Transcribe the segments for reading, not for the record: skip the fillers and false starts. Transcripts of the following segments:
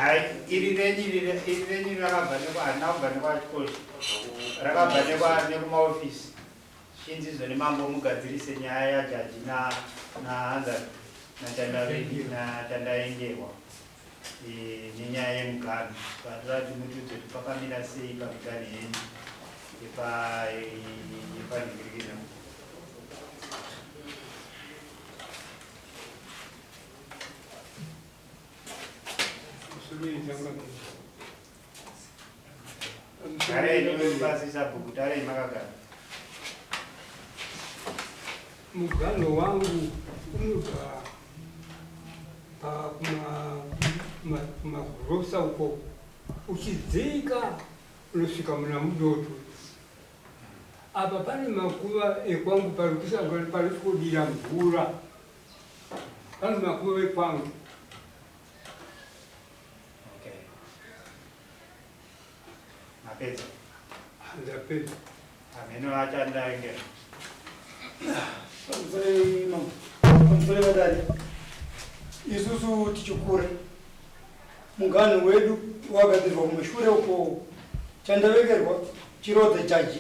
Hai, iri renyu iri iri renyu rakabva nekwa harina kubva nekwachikoshi. Rakabva nekwa nekumaofisi. Chinzi zvone mambo mugadzirise nyaya yajaji na na hanzani na Chandaengerwa nenyaya yemuganhu. Vatora kuti mutiudze kuti pakamira sei pamiganhu yenyu yepa yepanhingirikina. Muganho wangu unobva kumagrosa uko uchidzika unosvika muna Mudoto. Apa pane makuva ekwangu pari kudira mvura. Pane makuva ekwangu. Okay. Mapedza. Ndapedza. Ameno achandaengera. Pamusoro mambo. Pamusoro vadare. Isusu tichikura. Muganhu wedu wagadzirwa kumashure uko chandavengerwa chirodza jaji.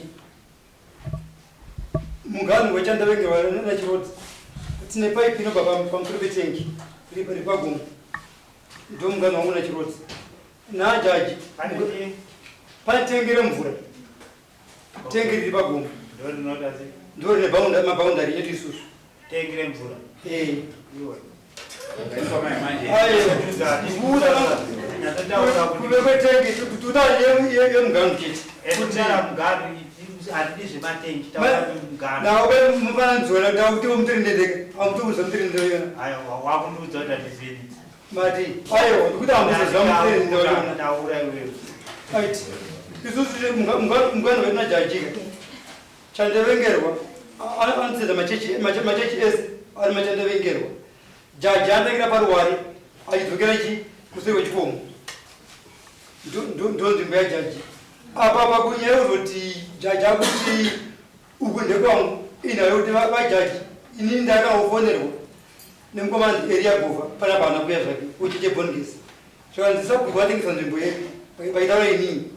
Muganhu wechandavengerwa nachirodza. Tine paipi inobva pamusoro petengi riri pagomo. Ndomugano wangu naChirodzi naJaji. Pane tengi remvura, tengi riri pagomo ndo rine maboundary edu isusu. Tengi remvura. Eh. Kuve kwetengi kuti yemugano chete. Hatidi zvematengi, taura mugano. Nawe mufananidzo ndakuti mutirindendeka, amuti mutirindendeka. Aiwa, wakundiudza kuti handizini. Mati, aiwa, ndikuti hamuzoziva mutirindendeka. Taura iwewe. Right. Isusu mugano wedu najajika. Chandavengerwa anotsvedza machechi machechi ese ari machandavengerwa. Jaji anotangira paruware achidzokera chi kuseri kwechikomo. Ndonzvimbo yajaji. Apa pakunyaya kuzoti jaji akuti uku ndekwangu inhau yekuti vajaji inini ndakaofonerwa nemukomana Eria Gova panapa haana kuuya zvake ucheche Bongesi. Zvikanzi sabhuku vatengesa nzvimbo yedu vaitaura inini.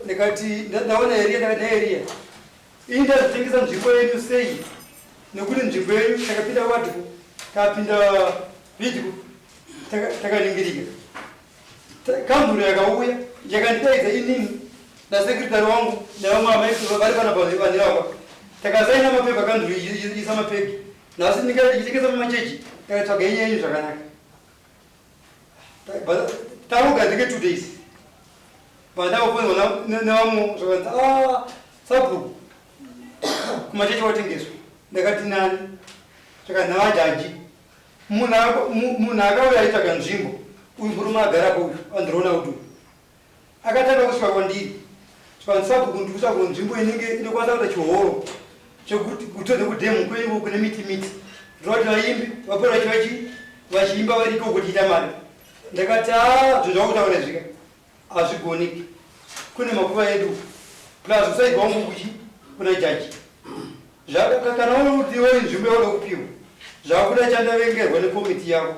Ndikati ndaona Eria ndakati naEria ini ndazotengesa nzvimbo yenyu sei nekuti nzvimbo yenyu takapinda wadiko tapinda vidiko takaningirika kanzuro yakauya yakandidaidza inini nasekretary wangu nevamwe amai vari panapa vanirapa takasaina mapepa kanzuro isa mapegi nhasi ndikatengesa mumachechi takatsvaga yenyu yenyu zvakanaka Tangogadzike 2 days pandakufonzwa nevamwe zvakanzi ah sabhuku kumachechi watengeswa ndakati nani zvakanzi navajaji munhu akauya aitsvaga nzvimbo uyu murume agarapo uyu andiriona kuti uyu Akatanga kusvika kwandiri zvikanzi sabhuku ndiri kutsvaga nzvimbo inenge inokwanisa kuita chihoro chekuti kutonhe kudhemu kwenyu kune miti miti ndinoda kuti vaimbi vapore vachi vachiimba vari ikoko tichiita mari ndakati haa zvinhu zvakutaura izvika hazvigoneki kune makuva edu plus usaidi wangu kuchi kuna jaji kana uri kuti iwe nzvimbo yauda kupiwa zvakuda chandavengerwa nekomiti yako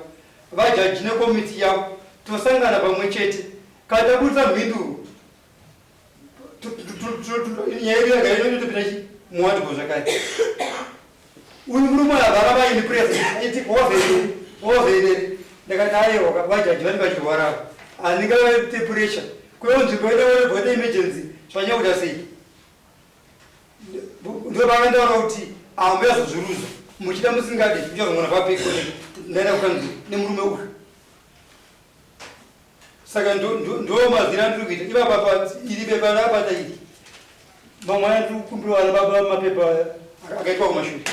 Vajaji nekomiti yavo tosangana pamwe chete kana taburitsa mhinduro nyaya yedu yagara ino inotopinda chi muwardrobe zvakare. Uyu murume uyu akaramba aine press aiti wazoenderi wazoenderi ndakati aiwa vajaji vanenge vachirwara ava handingaite pressure kwewo nzvimbo yedu voita emergency zvanyanya kuita sei Ndopavakataura kuti hamuyazozviruza muchida musingade muchazongona papeko ndaenda kukanzuru nemurume uyu saka ndo mazira andiri kuita ivapa iri pepa rakabata iri mamwe aya ndiri kukumbira vana baba mapepa akaitwa kumashure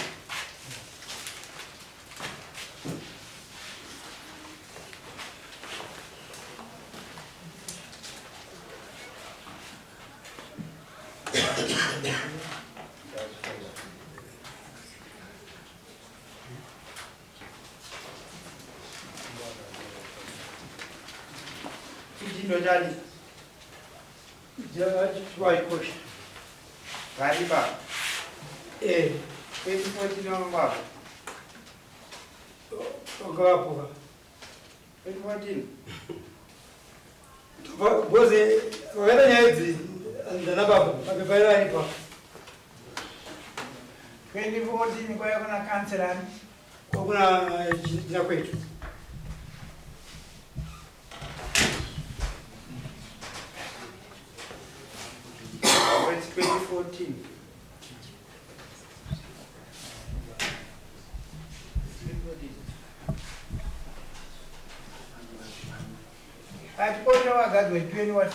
Chichindo chani? Waikosha. Varipa. Eh. 2014 wanga Wakavapuka. 2014. Because vakaita nyaya idzi ndana baba mapepa edu aripo. 2014 kwaiva kuna kanserani? Kuna china kwetu. It's 2014. Achipota wagadzwa 20 what?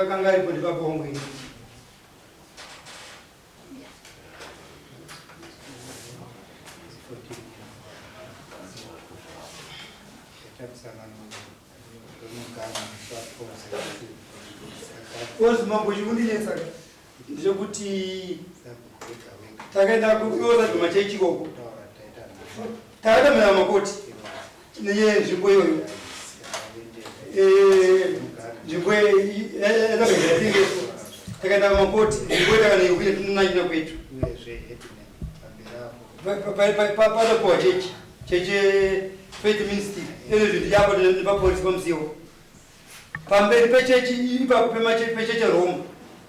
Akanga aripo ndipapo wangu ini. Kozi mambo chikundinetsa ndechekuti takaenda kuyoza chechikoko takatamira makoti nenyaya yenzvimbo iyoyo. Nzvimbo yakabvira tengeswa, takaenda kumakoti, nzvimbo takanekuita tinonanyina kwetu patapuwa chechi cheche faith ministry ezvo ndichapo nepapolisi pamusiwo pamberi pechechi ipapo pecheche Roma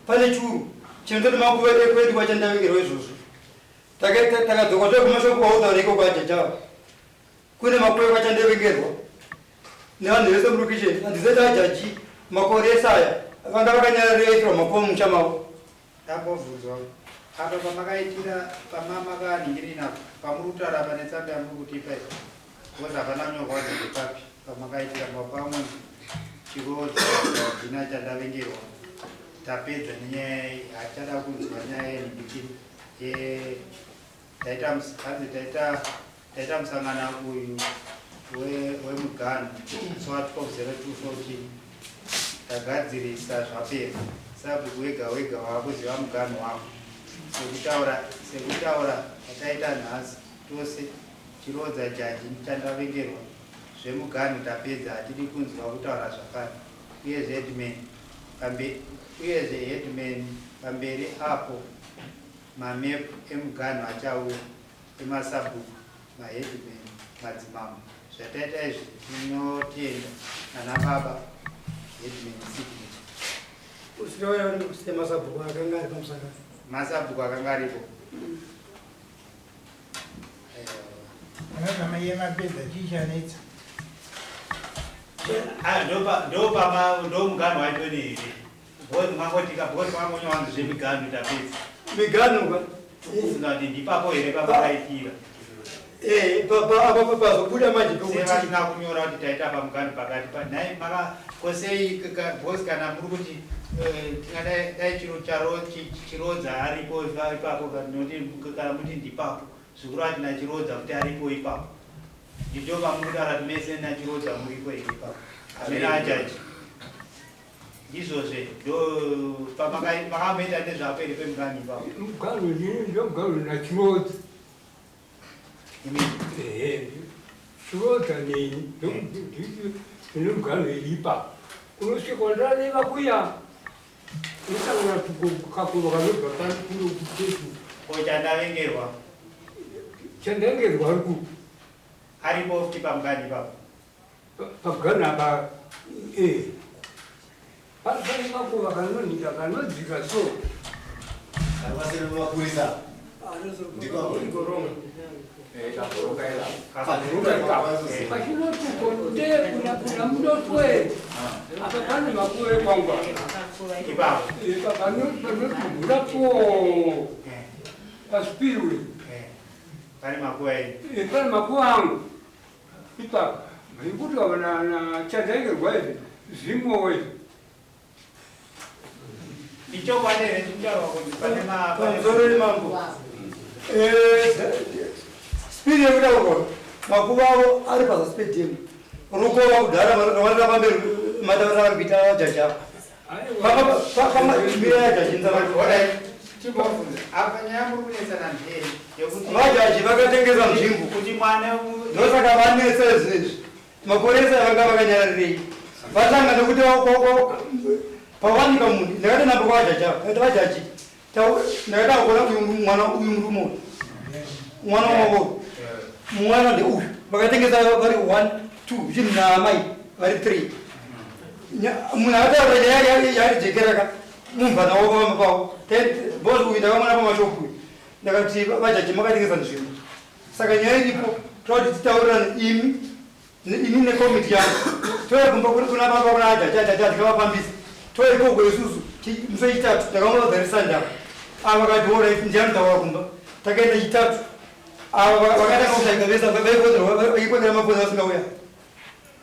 pane churu chinototi makuva ekwedu kwachandavengerwa izvozvo. Takadzoka tokumashoko kwautaura iko kwajajawa kune makuva kwachandavengerwa nevanhu vese murukisheni. Handizati ajaji makore ese aya vanga vakanyararirwa makuva mumusha mavo. Tambobvunzwa apa pamakaitira pamamakaningirina pamuri kutaura pane tsamba yamuri kutipa iyi, because hapana kunyorwa kuti ndepapi pamakaitira mapamwe chirodza jina chandavengerwa. Tapedza nenyaya, hatichada kunzwa nyaya yenhingikini. Taita hanzi taita musangano uyu wemuganhu musi wa 12/02/14, tagadzirisa zvapera. Sabhuku wega wega waakuziva muganhu wako. Sekutaura kwataita nhasi tose chirodza jaji chandavengerwa, zvemuganhu tapedza, hatidi kunzwa kutaura zvakare. Uyezve headman, pamberi apo mamepu emuganhu achauya emasabhuku, maheadman, madzimambo. Zvataita izvi tinotenda ana baba headman signature. Usikaona masabhuku akanga ari pamusangano? Masabhuku akanga aripo. Anozamaiye mapedza, chichanetsa? Ah, ndopama ndomuganhu wacho here? Because mangotika, because mangonyawanzi zvemiganhu tapedza. Miganhu ka. Kufunga kuti ndipapo here pamakaitira? Apa pazobuda manje pekuti Sevasina kunyora kuti taita pamuganhu pakati nhai maka kosei, because kana muri kuti tingadai dai chiro charo chirodza aripo ipapo, nokuti kana muti ndipapo zvikuru ati nachirodza kuti aripo ipapo, ndindo pamuri kutaura kuti mese nachirodza muripo here ipapo? Hamene ajaji ndizvozve ndo makamboita nezvapo here pemuganhu ipapo? Muganhu ndomuganhu nachirodza. Imi? Ehe, chirodza neni ndine muganhu iripa unosvika ndareva kuya unosangana kakova kanobva pano kuno kuchechi. Ko chandavengerwa? Chandangerwa ari ku Aripo futi pamuganhu ipapo? Pamuganhu apa pane makova kanonika kanodzika so. Vasiri mapurisa. Ndiko. Pachinotuko nde kuna mudotwe apa pane makuva ekwangu apa. Ipapo? Panotugurapo paspirwe. Pane makuva enyu? Pane makuva angu ipapo ikuti chandaingerwa izvi zvimowo izvi. Ichokwadi here chikutaurwa kuti pane Pamusoro nemambo, spiri yekutaurwa makuva avo ari pazasi pedhemu rukova kudhara ravarira pamberi mataurira vari kuita jaja mira yajaji. Alright, timbobvunza apa nyaya muri kunetsana ndei yekuti Vajaji vakatengesa nzvimbo. Kuti mwana Ndosaka vanetsa izvezvi. Makore ese vanga vakanyararirei? Vatanga nekuti pawanika munhu ndakati nambo kwavajaji ava, kaiti vajaji. Ndakada kuona uyu mwana, uyu murume uyu, mwana wavo, mwana ndeuyu. Vakatengesa vari one, two, zvinhu naamai vari three. Munhu akataura nyaya yarijekeraka mumvana wavo vamba pavo bos uyu ndakamwana pamashopu uyu. Ndakati, "Vajaji, makatengesa nzvimbo, saka nyaya iripo toda kuti titaurirane imi ini nekomiti yangu." Toya kumba kuna baba, kuna ajaji, ajaji tikavafambisa, toya ikoko isusu musi wechitatu. Ndakamuvagarisa ndava ava, vakati, "Alright, ndianotaura kumba." Takaenda chitatu, ava vakatanga kushaika vese vaikonera mafoni, vasingauya,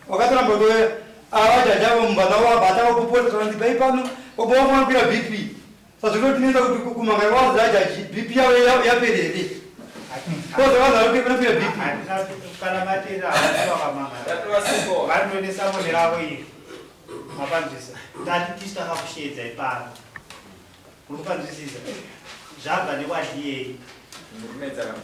vakatoramba kutoya. Ava jaji ava mumvana wavo abata kupota zvakanzi bai pano wabva BP. Sazvinotinetsa kuti kumangara wazi ajaji BP yavo yaperere koza vanhu vanokwira BP. Handina kana matera havasi vakamangara. Tatovasipo. Vanotone summon ravo iri, mapanzwisisa? Tati tisu takakushedza ipano, uri kupanzwisisa? Zvabva nekwaDA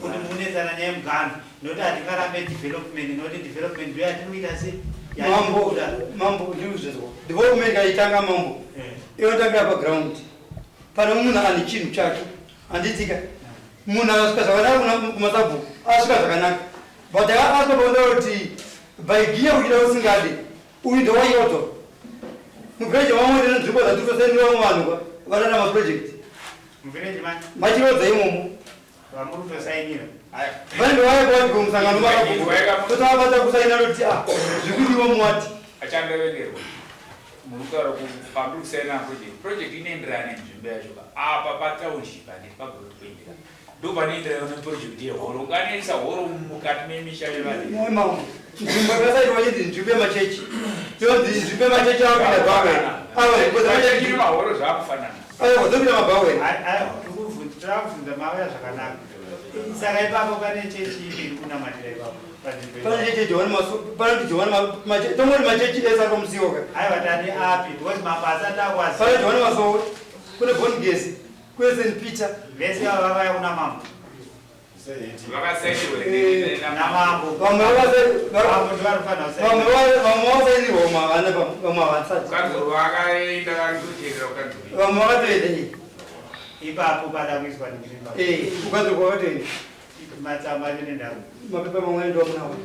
kuti munetsana nyaya yemuganho, nokuti hatingarambe development, nokuti development ndo yatinoita se Mambo, yatinoda. mambo, ndikuzvinzwa. Development kaitanga, mambo, inotangira paground pane munhu ane chinhu chake, handitika? Munhu akasvika zvakanaka kumasabhuku, asvika zvakanaka, but asvika pakuda kuti bhaigiya kuchida usingade uyu ndowaiodzwa muvhireji mamwe. Tine nzvimbo dzatitosainira vamwe vanhu ka vanoita maproject. Muvhireji mani? Machirodza imomo. Vamuri kutosainira? Vanenge vaya kwati kumusangano makabutotabata kusaina noti a zvikudiwa muwati. Achandovengerwa muri kutaura pambiri kusaina project. Project inoenderana nenzvimbo yacho ka. Apa patownship handiti pagrowth point ka, ndo panoenderana neproject yehoro. Unganoisa horo mukati memisha yevanhu? Mambo, nzvimbo yakasaitwa chiti nzvimbo yemachechi, yonzi nzvimbo yemachechi akupinda bhaweri. Machechi nemahoro zvaakufanana. Aiwa, dzopinda mabhaweri. Tirakubvunza mauya zvakanaka. Saka ipapo pane chechi ipi iri kunamatira ipapo panzvimbo Pane ipapo? chechi Johani Maso, pane Johani, tongori machechi ese ari pamusiwo ka. Aiwa, tani api? Because mambo asati Pane akwaziva. Johani Masowe, kune Bongesi, kune St Peter. Vese ava vavaya kuna mambo? Vakasainirwa. Namambo. Vamwe Mambo ndovanofanira vamwe kusainira. vamwe vasainirwa, vamwe havana, vamwe havasati. Kanzuru vakaenda varikuteerera kukanzuru. Vamwe vakatoenda iyi. Ipapo pada kuiswa nzvimbo. Kukanzuru kwakatoenda. Matsamba acho nendau. Mapepa mamwe ndo munawo.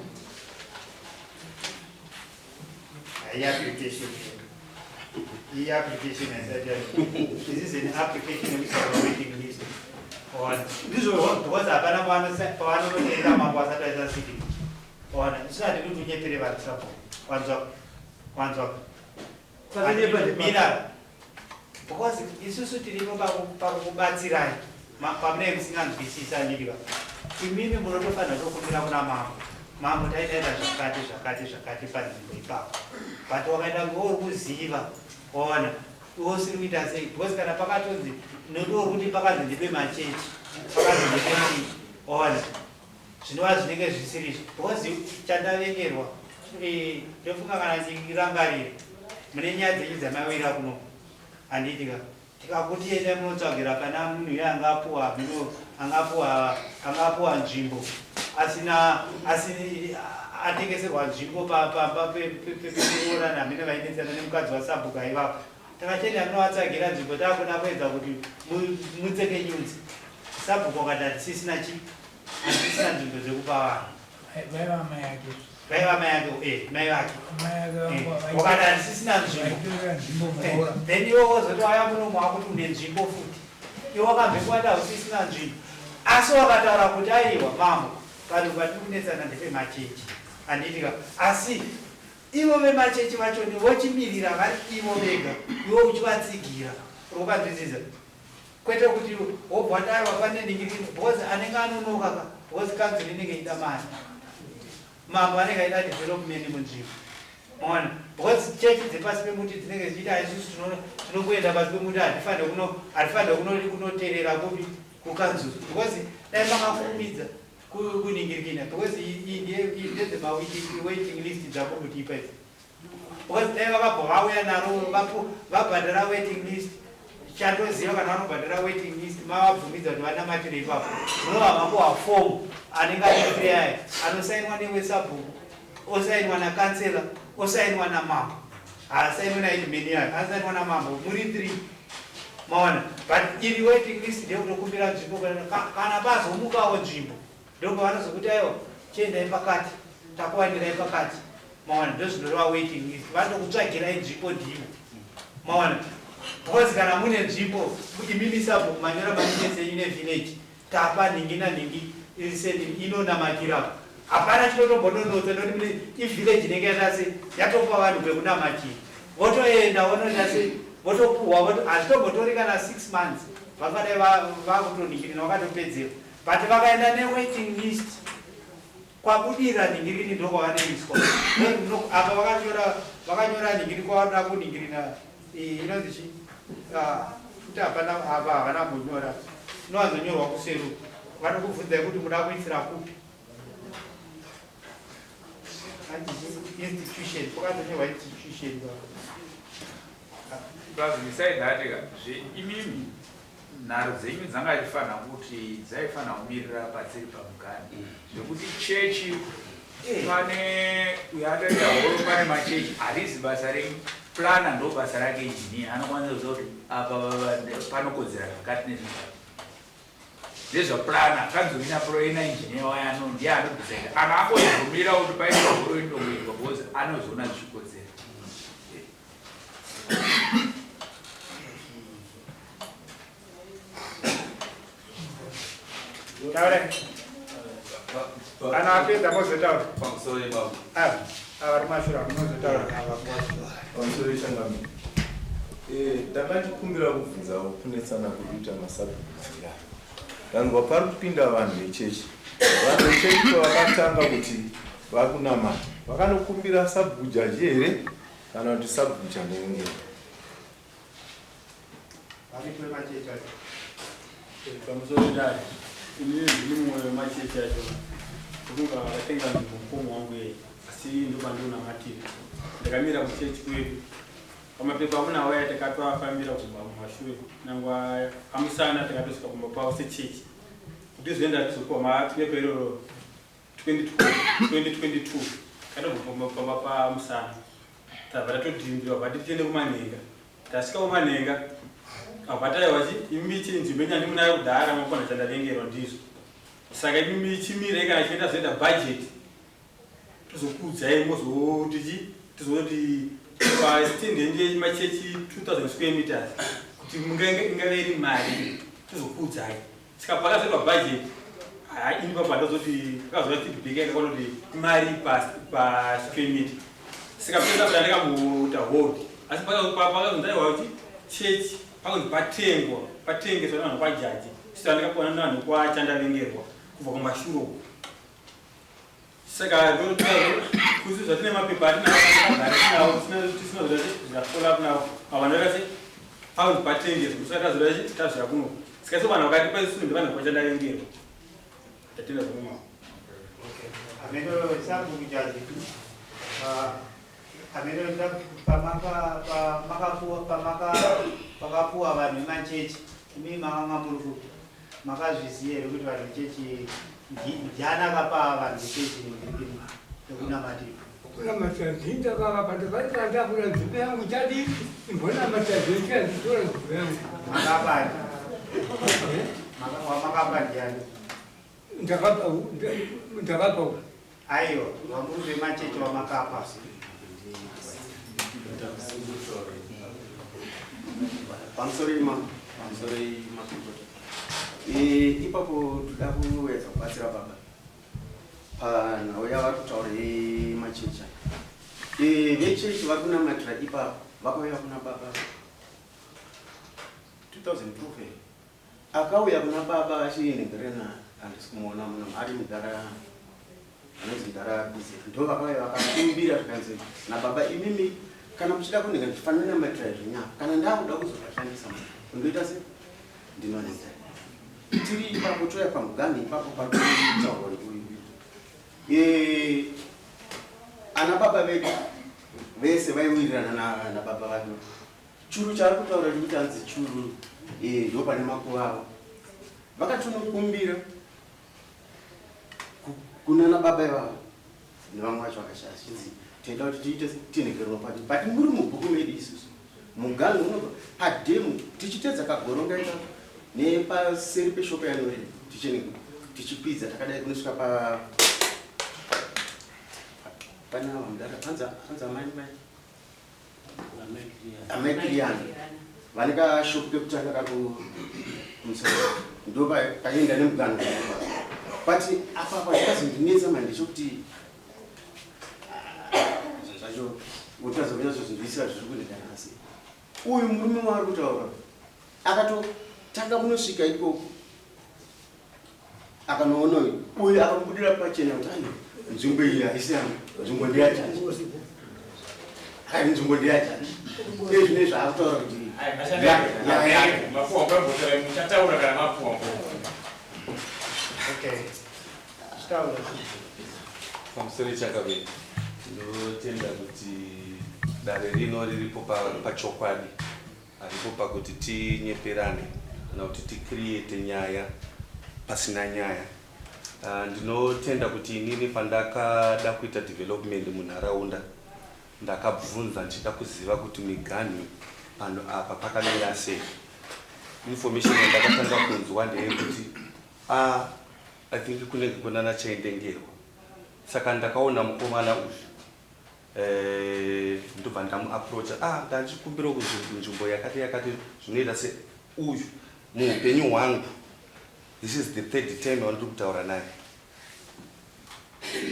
Iyi application, iyi application haisati this is an application yekuisa waiting list ona. Ndizvo. Because hapana pavanonoenda mambo asati aisa sitting ona. Isati kuti unyepere vanhu sapo, wanzwa, wanzwa? Mira, because isusu tiripo pakukubatsirai pamunenge musinganzwisisa ndiriva imimi munotofanira kutokumbira kuna mambo. Mambo, taitaita zvakati zvakati zvakati panzvimbo ipapo, but wakaita ngouri kuziva ona iwe usiri kuita sei? Because kana pakatonzi nodiwo kuti pakanzi ndipe machechi, pakanzi ndipe chii, ona zvinova zvinenge zvisiri izvo. Because chandavengerwa, ndofunga kana ndirangarira mune nyaya dzenyu dzamawira kuno, handiitika tikakuti endai munotsvagira pana munhu iye angapuwa mino angapuwa nzvimbo asina asi atengeserwa nzvimbo pamba pekuorana hamene vainetsana nemukadzi wasabhuka ivapo. Takachenda munovatsvagira nzvimbo, takuda kuedza kuti mutseke nyunzi. Sabhuka wakati hatisisina chi hatisisina nzvimbo dzekupa vanhu. Vaiva mai ake. Vaiva mai ake, mai vake. Mai ake. Wakati hatisisina nzvimbo. Vaitorera nzvimbo muhora. Then iwe wozoti waya munomu wakuti une nzvimbo futi, iwe wakabve kwati hausisina nzvimbo, asi wakataura kuti aiwa mambo, vanhu vatiri kunetsana ndevemachechi, handiitika? Asi ivo vemachechi vachoni vochimirira vari ivo vega, iwe uchivatsigira, uri kupanzwisisa? Kwete kuti wobva wati aiwa pane ningirikini, because anenge anonoka ka, because kanzuru inenge ichida mari, mambo anenge aida development munzvimbo, maona? Because chechi dzepasi pemuti dzinenge dzichiita isusu tinongoenda pasi pemuti, hatifanire kunoterera kupi? Kukanzuru. Because dai makakurumidza kuningirikina, because iyi ndedzemawaiting list dzako kutipa idzi, because dai vakabva vauya naro vabhadhara waiting list. Chandoziva, kana vanobhadhara waiting list, mavabvumidza kuti vanamatire ipapo, munova mapuwa fomu anenge aifree aya anosainwa newesabhuku, osainwa nakansela, osainwa namambo. Haasainwi naheadman yayo, anosainwa namambo muri three. Maona, but iri waiting list ndeyekutokumbira nzvimbo kana pazomukawo nzvimbo ndopavanozokuti aiwa chiendai pakati takuwanirai pakati. Maona, ndozvinoreva waiting list, vanotokutsvagirai nzvimbo ndimo. Maona, because kana mune nzvimbo imimi sabhuku manyora maminutes enyu nevillage tapa nhingi nanhingi inonamatira hapana chinotombononotsa nekuti mune ivillage inenge yatase yatopa vanhu pekunamatira votoenda vonotase votopuhwa hazvitombotori kana 6 months vangadai vakutonhingirina vakatopedzera but vakaenda newaiting list kwabudira nhingirini ndokwavanoiswa apa vakanyora nhingirini kwavanoda kunhingirina inonzi chi kuti hapana apa havana kunyora inowanzonyorwa kuseru vanokubvunzai kuti muda kuisira kupi institution kwakazonyorwa institution. Plus beside that zveimimi nharo dzenyu dzanga dzifanira kuti dzaifanira kumirira padziri pamugani zvekuti chechi pane uyo ataita horo pane machechi harizi basa renyu. Planner ndo basa rake, engineer anokwanisa kuziva kuti apa panokodzera zvakati nezvakati ndezvaplanner. Kanzuru ina engineer wayo ano ndiye anodecide kana angozvumira kuti paitwa horo inongoitwa because anozoona zvichikodzera. Taura kana apedza mozotaura. Pamusoro yebaba. Ava ri mashure munozotaura ava. Pamusoro yechangamiro, ndakatikumbira kubvunzawo kunetsana kuri kuita masabhuku aya. Ndanzwa pari kupinda vanhu vechechi. Vanhu vechechi pavakatanga kuti vakunamata vakanokumbira sabhuku jaji here kana kuti sabhuku Chandavengerwa? Varipo vemachechi acho. Pamusoro dai inini ndini mumwe wemachechi acho ndokunga vakatenga nzvimbo mukomo wangu yei asi ndopandinonamatira ndakamira kuchechi kwedu pamapepa amunawo aya takatoafambira kubva mumashure nangwa amusana takatosvika kumba kwavo sechechi kuti tizoenda tizopiwa mapepa iroro 2022 katobva pamba pamusana tabva tatodhimbirwa bva titiende kumanhenga. Tasvika kumanhenga abva taiwa chi imi chinzvimbo yenyu munayo kudhara makona chandavengerwa ndizvo saka imi chimirei kana chienda zoita bhajeti tozokuudzai mozoti chi tozoti pastand yenyu yemachechi 2000 square meters kuti ingave iri mari tozokuudzai. Saka pakazoitwa bhajeti ini papa ndozoti pakazouya feedback yakakwana kuti imari pasquare meter. Saka pesa kuti andikamuita hold asi pakazonzaiwa kuti chechi pakunzi patengwa patengeswa nevanhu kwajaji saka ndikapiwa nevanhu kwachandavengerwa kubva kumashure uko. Saka kuzi zvatine mapepa atinagara tinawo tisina zvafollow up nawo avanhu vakati pakunzi patengeswa saka tazora tazvira kuno. Saka iso vanhu vakatipa isusu ndevanhu kwachandavengerwa. Tatenda zvokumwa. Ameno sabhuku jaji ameno pamakapuwa vanhu vemachechi imi makanga muri kupi? Makazviziva here kuti vanhu vechechi ndiani akapa vanhu vechechi ekunamatira? Kunamatira ndindakavapa ndakati ndakura nzvimbo yangu chadii imbonamatira zvendikanditora nzvimbo yangu. Makapani wamakapa ndiani? Ndakapa ndakapa. Aiwa, vamuri vemachechi wamakapa. Pamusoro ima pamusoro imakoti ipapo toda kuedza kubatsira baba panhau yavari kutaura yemachechi. Vechechi vari kunamatira ipapo vakauya kuna baba 2002 akauya kuna baba achinhengerena handisi kumuona muno ari mudhara anonzi mudhara bize ndo vakauya vakakumbira zvikanzi nababa imimi kana muchida kunhenga ndifanira namatira zvenyama kana ndakuda kuzovashandisa undoita se ndinonetsa tiri ipapo toya pamuganhu ipapo parikutaurwa uyu. Ana baba vedu vese vaiwirirana nababa vake. Churu chaari kutaura chekuti anzi churu ndo pane makuva avo vakatonokumbira kunana baba ivavo nevamwe vacho vakashaya zvichinzi toida kuti tiite tinhekerwa pati but muri mubhuku medu isusu. Muganhu unobva padhemu tichitedza kagoronga ikako nepaseri peshopa yaNoreen tichikwidza takadai kunosvika pa pane ava mudhara hanzi hanzi amai mai amai Kiriyana vane kashopu kekutanga kari kumusoro ndo paenda nemuganhu, but apa apa chakazondinetsa manje ndechekuti zvinhu zvacho utadza kunyatsozvinzwisisa zviri kuenda nhasi. Uyu murume waari kutaura akatotanga kunosvika ikoko, akanoona uyu uyu, akamubudira pachena kuti ai, nzvimbo iyi haisi yangu, nzvimbo ndeyajaji. Akati nzvimbo ndeyajaji. Iye zvine zvaakutaura kuti Mapuwa kwembotora, muchataura kana mapuwa mbo. Okay, chitaura. Pamusoro chakavei, ndinotenda kuti dare rino riripo pachokwadi, haripo pakuti tinyeperane kana kuti ticreate nyaya pasina nyaya. Ndinotenda kuti inini pandakada kuita development munharaunda, ndakabvunza ndichida kuziva kuti miganhu panhu apa pakamira sei. Information yandakatanga kunzwa ndeyekuti I think kunenge kunana Chaindengerwa. Saka ndakaona mukomana uyu, ndobva ndamuapproacha, ndachikumbira nzvimbo yakati yakati zvinoita se uyu. Muupenyu hwangu this is the third time wandiri kutaura naye,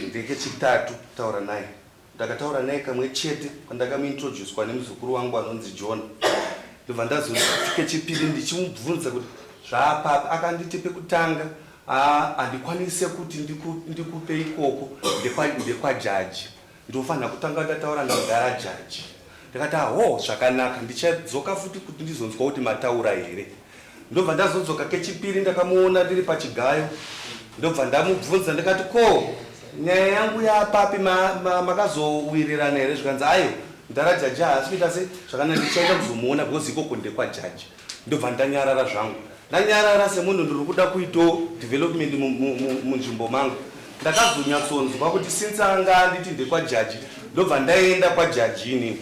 ndekechitatu kutaura naye. Ndakataura naye kamwe chete kwandakamuintroducwa nemuzukuru wangu anonzi John. Ndobva ndazokechipiri ndichimubvunza kuti zvaapapa. Akanditi pekutanga, "Ah, handikwanise kuti ndikupe ikoko, ndekwajaji, ndinofanira kutanga ndataura namudhara jaji." Ndikati, "Aho, zvakanaka, ndichadzoka futi kuti ndizonzwa kuti mataura here." Ndobva ndazodzoka kechipiri, ndakamuona ndiri pachigayo, ndobva ndamubvunza ndikati, "Ko nyaya yangu yapapi? Makazowirirana here?" Zvikanzi, "Ayo, mudhara jaji haasi kuita se zvakanaka, ndichaita kuzomuona because ikoko ndekwajaji." Ndobva ndanyarara zvangu, ndanyarara semunhu ndiri kuda kuitawo development munzvimbo mangu. Ndakazonyatsonzwa kuti since anga anditi ndekwajaji, ndobva ndaenda kwajaji inini,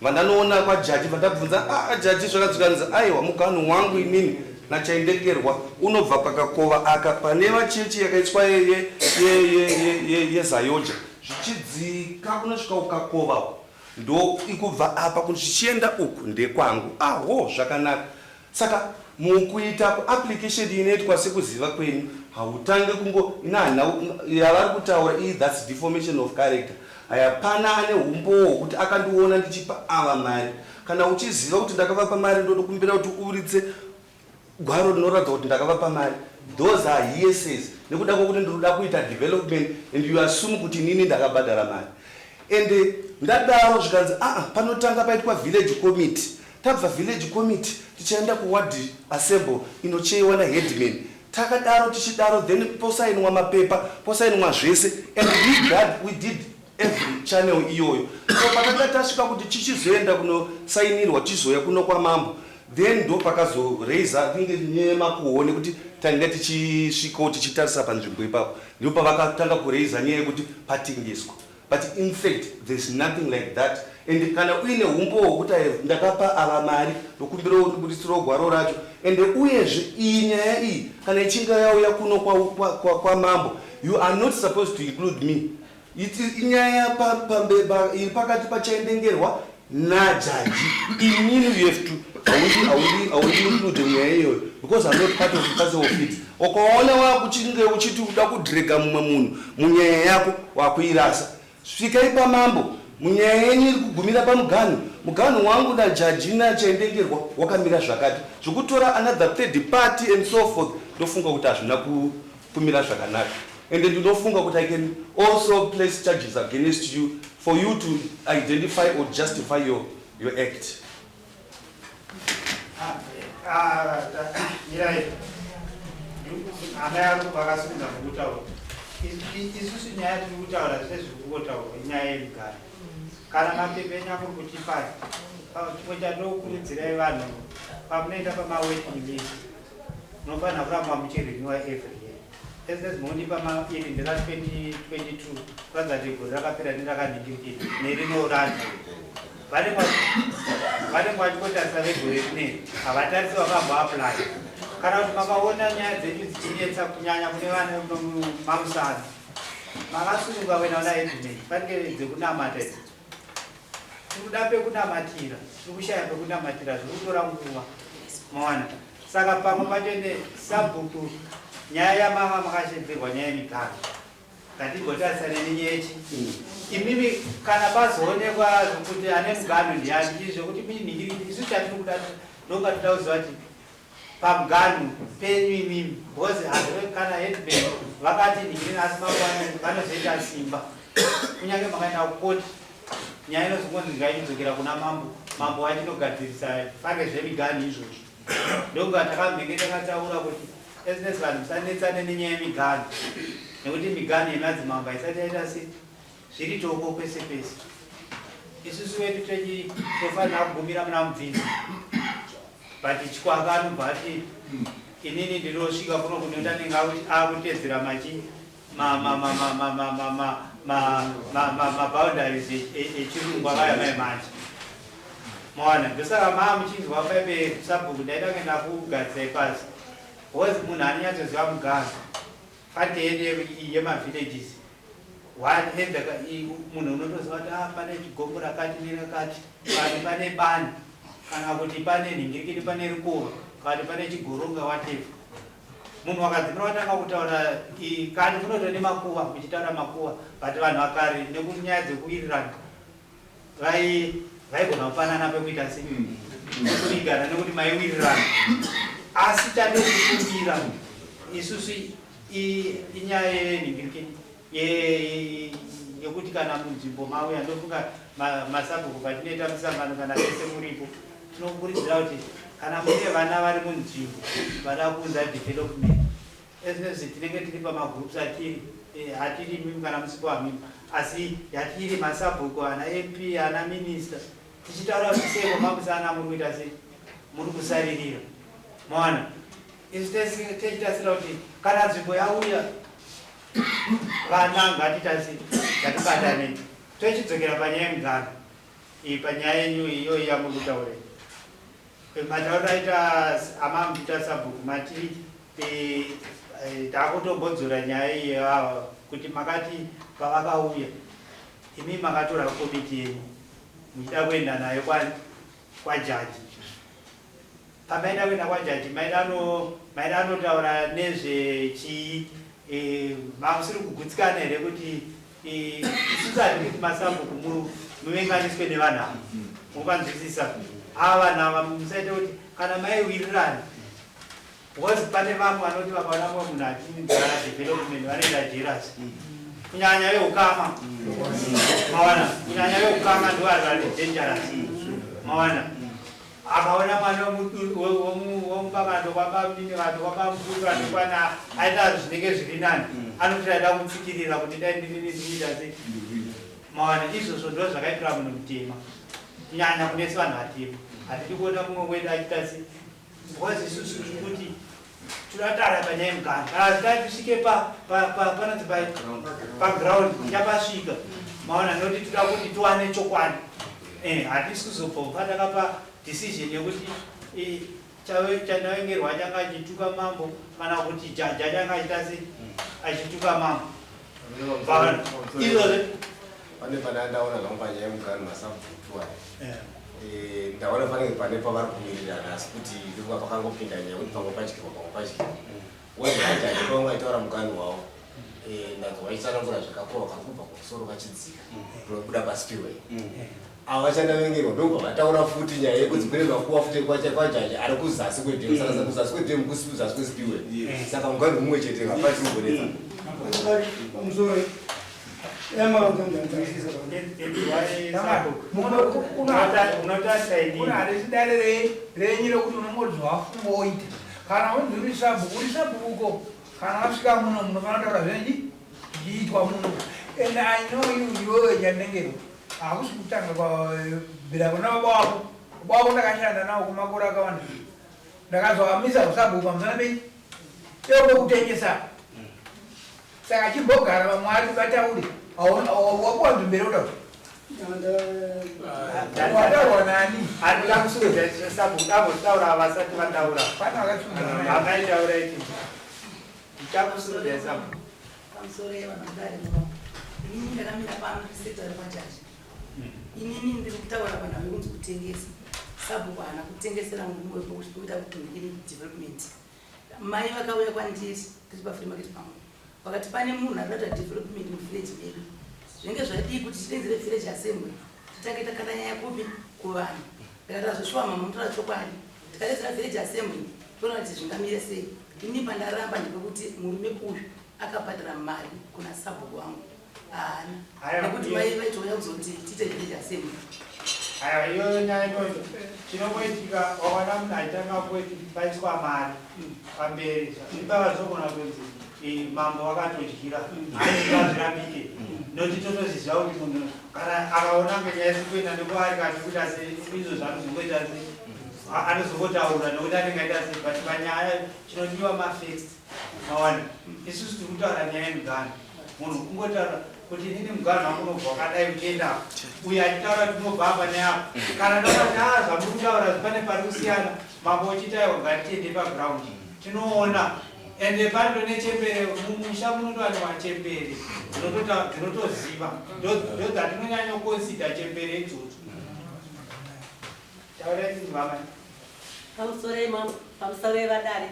vandanoona kwajaji, vandabvunza, "Ah, jaji, zvakadzokanzi aiwa, muganhu wangu inini naChaindekerwa unobva pakakova aka pane vachechi yakaiswa yeZayoja, zvichidzika kunosvika ukakova uku, ndo ikubva apa kuti zvichienda uku ndekwangu." "Aho, zvakanaka." Saka mukuita kuapplication inoitwa sekuziva kwenyu, hautange kungo ina yavari kutaura iyi, that's deformation of character. Hayapana ane umbowo hwekuti akandiona ndichipa ava mari. Kana uchiziva kuti ndakavapa mari, ndotokumbira kuti uburitse gwaro rinoratidza kuti ndakavapa mari. Those are hearsays nekuda kwokuti ndinoda kuita development and you assume kuti inini ndakabhadhara mari. And ndadaro zvikanzi, "Aa, panotanga paitwa village committee. Tabva village committee, tichaenda kuward assembly inocheiwa naheadman." Takadaro tichidaro, then posainwa mapepa, posainwa zvese, and we did every channel iyoyo. So pakanga tasvika kuti chichizoenda kunosainirwa, tichizoya kuno kwamambo, then ndo pakazoraisa tinge nyaya nekuti tanga tichisvikawo tichitarisa panzvimbo ipapo, ndipo pavakatanga kuraisa nyaya yekuti patengeswa. But in fact there's nothing like that, and kana uine umbowo hwekuti ndakapa ava mari, ndokumbirawo ndibudisirewo gwaro racho. And uyezve iyi nyaya iyi kana ichinge yauya kuno kwamambo, you are not supposed to include me. Inyaya iri pakati paChaendengerwa najaji. Inini you have to haundi include nyaya iyoyo because I'm not part of the parcel of it. Ukaona wakuchinge uchiti uda kudrega mumwe munhu munyaya yako, wakuirasa. Svikai pamambo, munyaya yenyu iri kugumira pamuganhu. Muganhu wangu najaji naChaendengerwa wakamira zvakati. Zvokutora another third party and so forth, ndofunga kuti hazvina kumira zvakanaka. And ndinofunga kuti I can also place charges against you for you to identify or justify your act. Mirai, amai ari vakasimudza mukutaura. Isusu nyaya tiri kutaura zvese zviri kungotaurwa inyaya yemugari. Kana mapepa enyu amuri kutipa, chimwe chandinokurudzirai vanhu, pamunoenda pamawaiting list munofanira kuramba muchirenewa every year. Ese munondipa iri ndera 2022, kuratidza kuti gore rakapera nerakanhingirikiri nerinoranda. Vane Vanenge vachingotarisa vegore rineri, havatarisi vakamboapply. Kana kuti makaona nyaya dzenyu dzichinetsa kunyanya kune vana mamusana, makasununguka kuenda kuna headman, panenge dzekunamata idzi. Tiri kuda pekunamatira, tiri kushaya pekunamatira, zviri kutora nguva. Mawana? Saka pamwe pacho ende sabhuku nyaya yamanga makashedzerwa nyaya yemiganhu. Ngatimbotarisane nenyaya yechi. Imimi kana pazoonekwa kuti ane muganhu ndiani, izvi zvekuti minhingiri isu chatiri kuda ndonga toda kuziva kuti pamuganhu penyu imimi because hazve kana headman vakati nhingirini asi mambo vanozoita simba kunyange makaenda kukoti nyaya inozongonzi ngaichidzokera kuna mambo, mambo wachinogadzirisa fange zvemiganhu izvozvo. Ndokunga takamhenge takataura kuti esines vanhu musanetsane nenyaya yemiganhu nekuti miganhu yemadzimambo haisati yaita se zviri toko kwese kwese. Isusu wedu techi tofanira kugumira muna mubvisi but Chikwaka anobva ati inini ndinosvika kuno kunoti anenge akutedzera machi maboundaries echirungu akaya mai manje. Maona, ndosaka maa muchinzwa paipe sabhuku ndaida kuenda kugadzisai pasi because munhu anonyatsoziva muganhu pati yedu yemavillages one enda munhu unotoziva kuti ah, pane chigomo rakati nerakati, kana pane bani, kana kuti pane nhingirikini, pane rukova, kana kuti pane chigoronga, whatever. Munhu wakadzimira watanga kutaura kani kunoto nemakuva, muchitaura makuva, but vanhu vakare nekunyaya dzekuwirirana vaigona kupanana pekuita se kurigana nekuti maiwirirana. Asi chatinokumbira isusu inyaya yenhingirikini yekuti kana munzvimbo mauya, ndofunga masabhuku patinoita misangano kana vese muripo, tinokurudzira kuti kana mune vana vari munzvimbo vada kuunza development, ezinezvi tinenge tiri pamagroups atiri hatiri mimi kana musipo hamimi, asi yatiri masabhuku ana MP ana minister tichitaura kuti sei mamusana muri kuita sei, muri kusaririra. Maona, isu techitasira kuti kana nzvimbo yauya vana ngatiita sei, ngatibatane. Tochidzokera panyaya yemuganhu iyi, panyaya yenyu iyoyi yamuri kutaura, matauriro aita amamuita sabhuku, mati takutombodzora nyaya iyi ava kuti makati pavakauya imi makatora komiti yenyu muchida kuenda nayo kwajaji. Pamaida kuenda kwajaji maida anotaura nezvechii? Mamusiri kugutsikana here kuti isusu hatidi kuti masabhuku muvenganiswe nevanhu ava? Mukanzwisisa ava vanhu ava, musaite kuti kana maiwirirana, because pane vamwe vanoti vakaona mumwe munhu achinzara development vanoita jealous, kunyanya veukama. Mawana, kunyanya veukama ndo vari vari dangerous. Mawana, akaona mwana womubabando kwabamnini vanhu kwabamukuru vanokwana aita zvinenge zviri nani, anoti aida kutsikirira kuti dai ndinini ndinoita sei. Mawana, izvozvo ndo zvakaitira munhu mutema, kunyanya kunesi vanhu vatema. Hatidi kuona mumwe wedu achiita sei, because isusu tiri kuti todatara panyaya yemuganhu kana zvitai tisvike panonzi paground tichapasvika. Maona, nokuti toda kuti tiwane chokwadi. Hatisi kuzobva takapa decision yekuti chandavengerwa changa achituka mambo kana kuti jaja changa achita sei achituka mambo. Izvozvo Pane pana ndaona zvangu panyaya yemuganhu masabhuku aya. Ndaona panenge pane pavari kuwirirana, asi kuti ndikuva pakangopinda nyaya yekuti pamwe padyiwa, pamwe padyiwa. Wejaji pamwe aitaura muganhu wavo, ndanzwa vachitsanangura zvakakura kari kubva kumusoro kachidzika kunobuda paspillway. Ava chandavengerwa ndobva vataura futi nyaya yekuti kune makuva futi kwajaji ari kuzasi kwedhemu, saka kuzasi kwedhemu kuzasi kwespillway, saka muganhu mumwe chete, hapati kugonetsa. Pamusoro yamakanzwisisa. Unotarisa inini. Kuna harisi dare renyu rekuti unongoti zvawafunga woita. Kana unzi uri sabhuku, uri sabhuku. Kana wasvika muno munofanira kutaura zvenji zvichiitwa muno. And I know you, iwewe chandengerwa hakusi kutanga kwabvira kuna baba wako. Baba wako ndakashanda nawo kumakore akawanda, ndakazoamisa usabhuku pamusana pei ekutengesa. Saka chimbogara, vamwe vari vataure, wapuwa nzvimbo ere kutaura? Wataurwa nani? Handida kusumudza sabhuku ambotaura vasati vataura. Amai taurai tinzwe. Ndichakusumudzai sabhuku. Pamusoro yevanhu muno, inini ndakamira pano ndisekutari kwajaji. Inini ndiri kutaura vanhu ave kunzi kutengesa. Sabhuku haana kutengesera murume wekuita kuti ndikini development. Mai vakauya kwandiri tiri pafree market pangu, vakati pane munhu ari kuita development muvillage medu. Zvinenge zvadii kuti tidenzere village assembly, titange takata nyaya kupi? Kuvanhu. Ndikati azvoshuwa mama, mutora chokwadi. Tikadedzera village assembly, toona kuti zvingamire sei. Ini pandaramba ndepekuti murume uyu akabhadhara mari kuna sabhuku wangu, haana. Aiwa, nekuti mai vaitouya kuzoti tiite village assembly. Aiwa, iyoyo nyaya inoyo chinongoitika, wawana munhu aitanga kuti paiswa mari pamberi, zvibaba zvogona kunzi mambo wakatodyira, azvirambike noti totoziziva kuti munhu kana akaona ngenyaya isi kuenda nekuari kana nekuita sei, izvo zvanozongoita sei, anozongotaura nekuti anenge aita sei. But panyaya chinodiwa mafacts, mawana. Isusu tiri kutaura nyaya yemuganho. Munhu kungotaura kuti inini muganho wangu unobva wakadai uchienda apa, uyo achitaura kuti unobva apa neapa. Kana ndaona kuti a zvamuri kutaura pane pari kusiyana, mambo uchitaiwa, ngatiende paground tinoona. Ende pano nechembere mumusha munotowanikwa chembere dzinotoziva, ndo dzatinonyanya kuconsider chembere idzodzo. Taurai tinzwe, amai. Pamusoro imamo, pamusoro yevadare,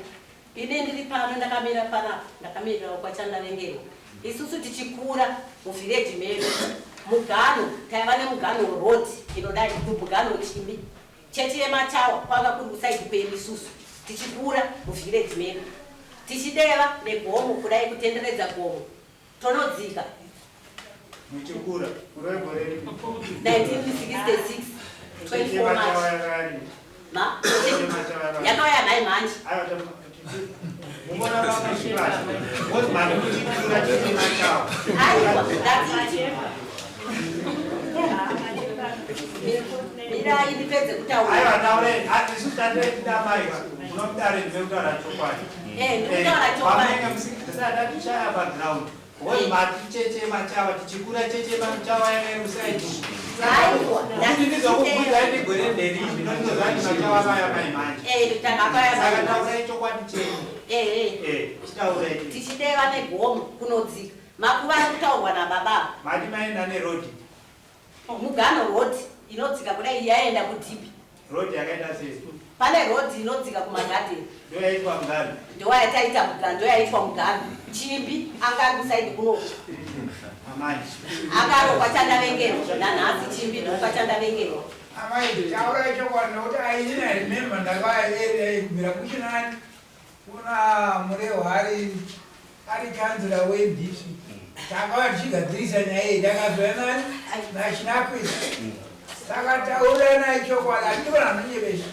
ine ndiri pano ndakamira panapa, ndakamirirawo kwachandavengerwa. Isusu tichikura muvillage medu, mugano taiva nemugano, road inodai mugano chimbi chechi yemachawa kwanga kuri kuside kwedu. Isusu tichikura muvillage medu, tichideva negomo kudai, kutenderedza gomo tonodzika. Muchikura kuri gore ripi? 1966, 24 March. Ma yakauya nhai manje. Mumona pamashivacho ngozi mari muchikura chechi machawa. Aiwa, ndatiti mirai ndipedze kutaura. Aiwa, taurai. Isu tatida maiwa munomudare ndekutaura chokwadi. Eh, ndikutaura chokwadi. Pamunenge background ngozi mati cheche machawa, tichikura cheche machawa yanga kuside. Aiwa. Kuti ndizokubvunzai ndigore nderipi, nondizozvati machawa vaya mai manje. Eh, takakaya. Saka taurai chokwadi chenyu. Eh. Eh, chitaurai. Tichideva negomo kunodzika makuva ari kutaurwa nababa. Mati maenda neroad? Mugano, road inodzika kudai yaenda kudhipi. Road yakaita sei? Pane road inodzika kumagadheni. Ndoyaitwa mugano? Ndoyataita mugano, ndoyaitwa mugano. Chimbi anga ari kuside kunoku. Amanje. Akarokwa chandavengerwa nanhasi, chimbi ndokwachandavengerwa. Amai, taurai chokwadi nekuti ainini I remember ndakauya area kubvira kuchinani kuna Murehwa ari councillor weMDC. Takauya tichigadzirisa nyaya iyi, takazouya nani nachinakwisa. Saka tauranai chokwadi, hatidi vanhu vanonyevesa.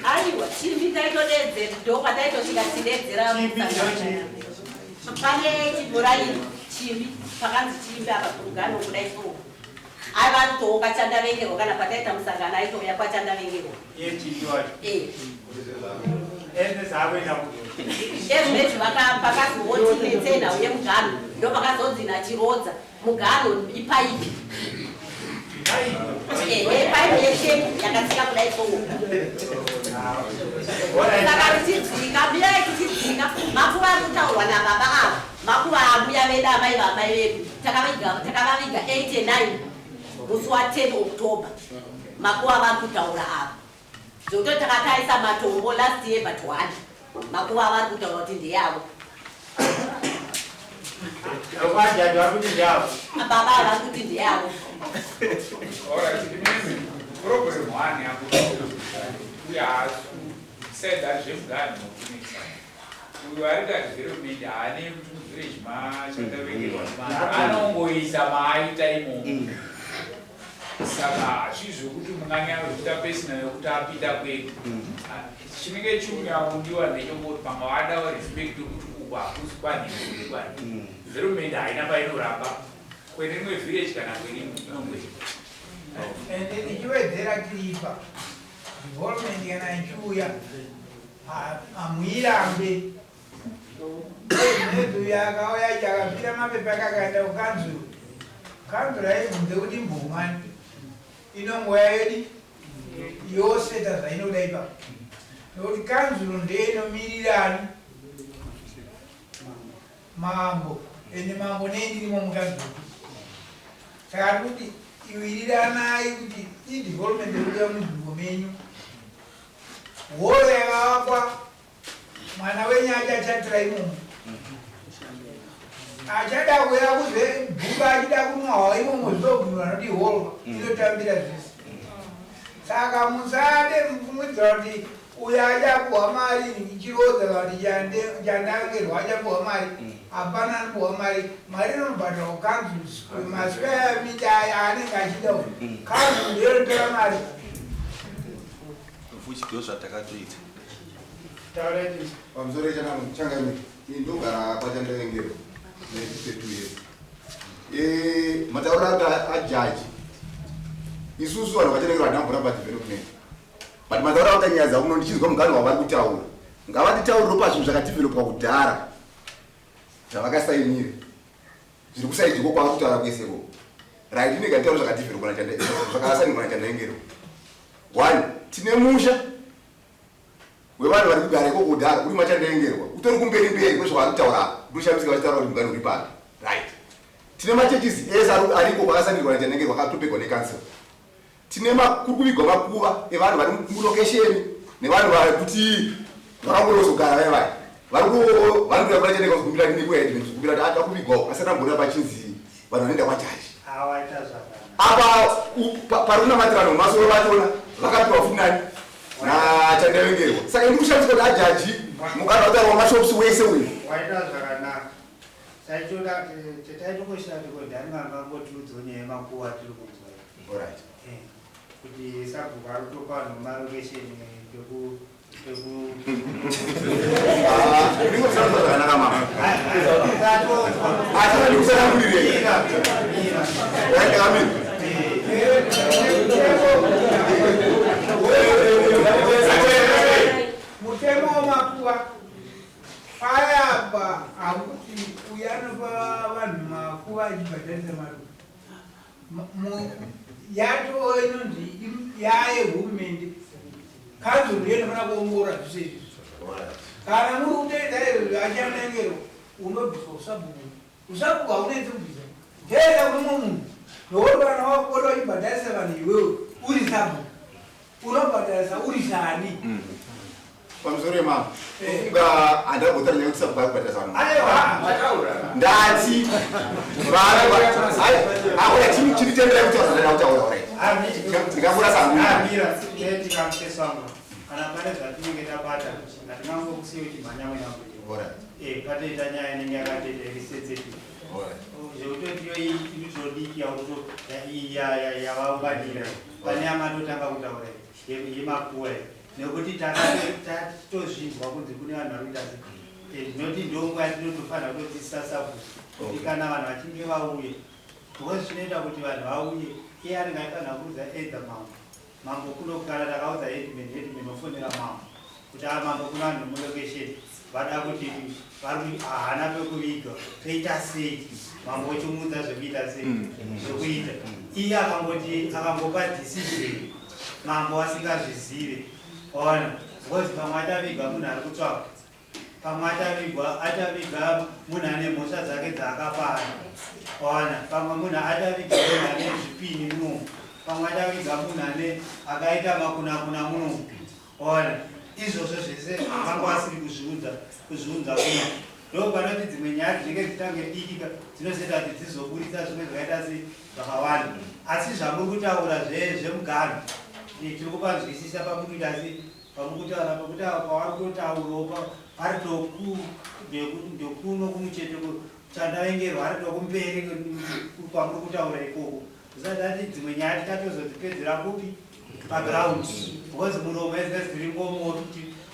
Aiwa, chimbi taitodedzera, ndopataitosvika tichidedzera pane chibhoraini chimbi, pakanzi chimbi apa kumugano kudai. So aiva aritowo kwachandavengerwa, kana pataita musangano aitouya kwachandavengerwa. Iye chimbi wacho? Eh. Ende zaakuenda ku Ezvinezvi pakazoti netsenhau yemugano, ndo pakazonzi nachirodza mugano ipaipi, paipi yeshepu yakatsika kudai. So saka tichidzika, mirai, tichidzika makuva ari kutaurwa nababa ava, makuva ambuya vedu, amai vamai vedu. Takavaviga 89 musi wa10 October, makuva vari kutaura ava, zvekuti takataisa matombo last year but one, makuva avari kutaura kuti ndeyavo. Kwajaji vari kuti ndeyavo? Baba vari kuti ndeyavo. Alright, imimi problem one yako uyo haasi said that zvemugano nokunetsa. Uyo ari kuita development haane kuti muvillage machandavengerwa, anongoisa maaita imomo. Saka hazvii zvokuti munganyanya personal yekuti apinda kwedu. Chinenge chikunyakudiwa ndechongoti pamwe vadawo respect yekuti uku hakusi kwanhinguri kwani. Development haina painoramba kwerimwe village kana kwerimwe inongoita. Ende tichiwedzera tiripa development kana ichiuya, hamuirambe. Nezuya akauya akapira mapepa akakaenda kukanzuru. Kanzuro haibvunze kuti mbomani, inongoya yedi yoseta zvainoda ipapo, nokuti kanzuro ndeinomirirani mambo, ende mambo nei ndirimo mukanzuro. Saka kuti iwiriranai kuti idevelopment yekuya munzvimbo menyu, horo yakavakwa, mwana wenyu achachatira imomo, achada kuya kuzebhuka, achida kumwa hwa imomo, zvinobvunwa noti horo inotambira zvese. Saka musade mupfungidzira kuti uyo achapuhwa mari chirodza kana kuti chandangerwa achapuhwa mari. Hapana anopuhwa mari. Mari inobhadharwa kukanzuru, masquare meter aya anenge achida uyu, kanzuru ndiyo inotora mari. Futi ndo zvatakatoita. Pamusoro changamire, ini ndogara kwaChandavengerwa ne52 years. Matauriro aka ajaji, isusu vanhu vaChandavengerwa hatina padevelopment, but matauriro akuta nyaya dzauno ndichinzwa mugano wavari kutaura, ngavatitauriro pazvinhu zvakadevelopwa kudhara zvavakasainira zviri kusaidiko kwavari kutaura kweseko. Right, inenge nditaura zvakadevelopwa, zvakasainirwa naChandavengerwa. One, tine musha wevanhu vari kugara ikoko kudhara uri maChandaengerwa, utori kumberi mberi kwezvavari kutaura apa. Ndoshamisika vachitaura kuti mugano uri papi. Right, tine machurches ese ariko kwakasanirwa naChandaengerwa, akatopegwa necouncil. Tine kuri kuvigwa makuva evanhu vari mulokesheni nevanhu vari kuti vakangorozogara vaya vaya vari kuya kuna Chandeka kukumbira nekuheadman, kukumbira kuti ada kuvigwawo, asi atambonera pachinzi vanhu vanoenda kwajaji. Awaita zvakanaka. Apa pari kunamatirano masoro vachona vakapiwa futi nani naChandavengerwa. Saka indi kushandiswa kuti ajaji mugano wataurwa mashops wese uyu. Waita zvakanaka. Taitoda tetaitokoshera tikodhani vangangotiudzawo nyaya yemakuva atiri kunzwa. Alright. Kuti sabhuku ari kutopa vanhu marokesheni peku Ndingosanza zvakanaka mama, asi ndikusanangurire. Right, amen. Mutemo wamakuva payapa hakuti uyo anopa vanhu makuva achibhadharisa mari. Yatoo inonzi yaayehurumende, kanzuro ndiyo inofanira kuongorora zvese izvi. Kana muri kuteedza izvozvo, achanengero unobviswa usabhuku. Usabhuku haunetsi kubvisa, teedza kune mumwe munhu, nokuti kana wapota uchibhadharisa vanhu iwewe uri sabhuku, unobhadharisa uri sani? Pamusoro yemama, funga handambotara nyaya kuti sabhuku ari kubhadharisa vanhu. Ndati akona chititenderai kutaura zvandada kutaura. Right, ndingakura sangu. Amira tikamupesango kana pane zvatinenge tabata, hatingangokusiye uchimhanya wena kuti patoita nyaya inenge yakatoita iri sensitive zvekutoti iyo inotodiki yavaunganira pane yamatotanga kutaura yemakuva iyi, nekuti tatozvinzwa kunzi kune vanhu vari kuita se ndinoti ndonguva yatinotofanira kutodzidzisa sabhuku kuti kana vanhu vachinge vauye, because zvinoita kuti vanhu vauye, iye anenge aifanira kuudza either mambo, mambo kuno, kana takaudza headman, headman ofonera mambo kuti a mambo, kuna vanhu vemulokesheni vada kuti vari kuti haana pekuviga, toita sei? Mambo ochimuudza zvekuita sei, zvekuita. Iye akangoti akangopa decision mambo asingazvizive, ona, because pamwe achaviga munhu ari kutsvaka, pamwe achavigwa, achaviga munhu ane mhosva dzake dzaakapara, ona, pamwe munhu achaviga munhu ane zvipini munomu, pamwe achaviga munhu ane akaita makunakuna munomu, ona. Izvozvo zvese vanga vasiri kuzviunza kuno. Ndo panoti dzimwe nyaya dzinenge dzitange dikika dzinozoita kuti dzizoburitsa zvimwe zvakaita se zvakawanda. Asi zvamuri kutaura zvemugano, tiri kupanzwisisa pamukuita se pamukutaura pekuti pavari kutotaurawo pari toku ndokuno kumucheto chandavengerwa ari tokumberi kwamuri kutaura ikoko. Zvisati ati dzimwe nyaya tichatozodzipedzera kupi? Paground, because muromo ezvezi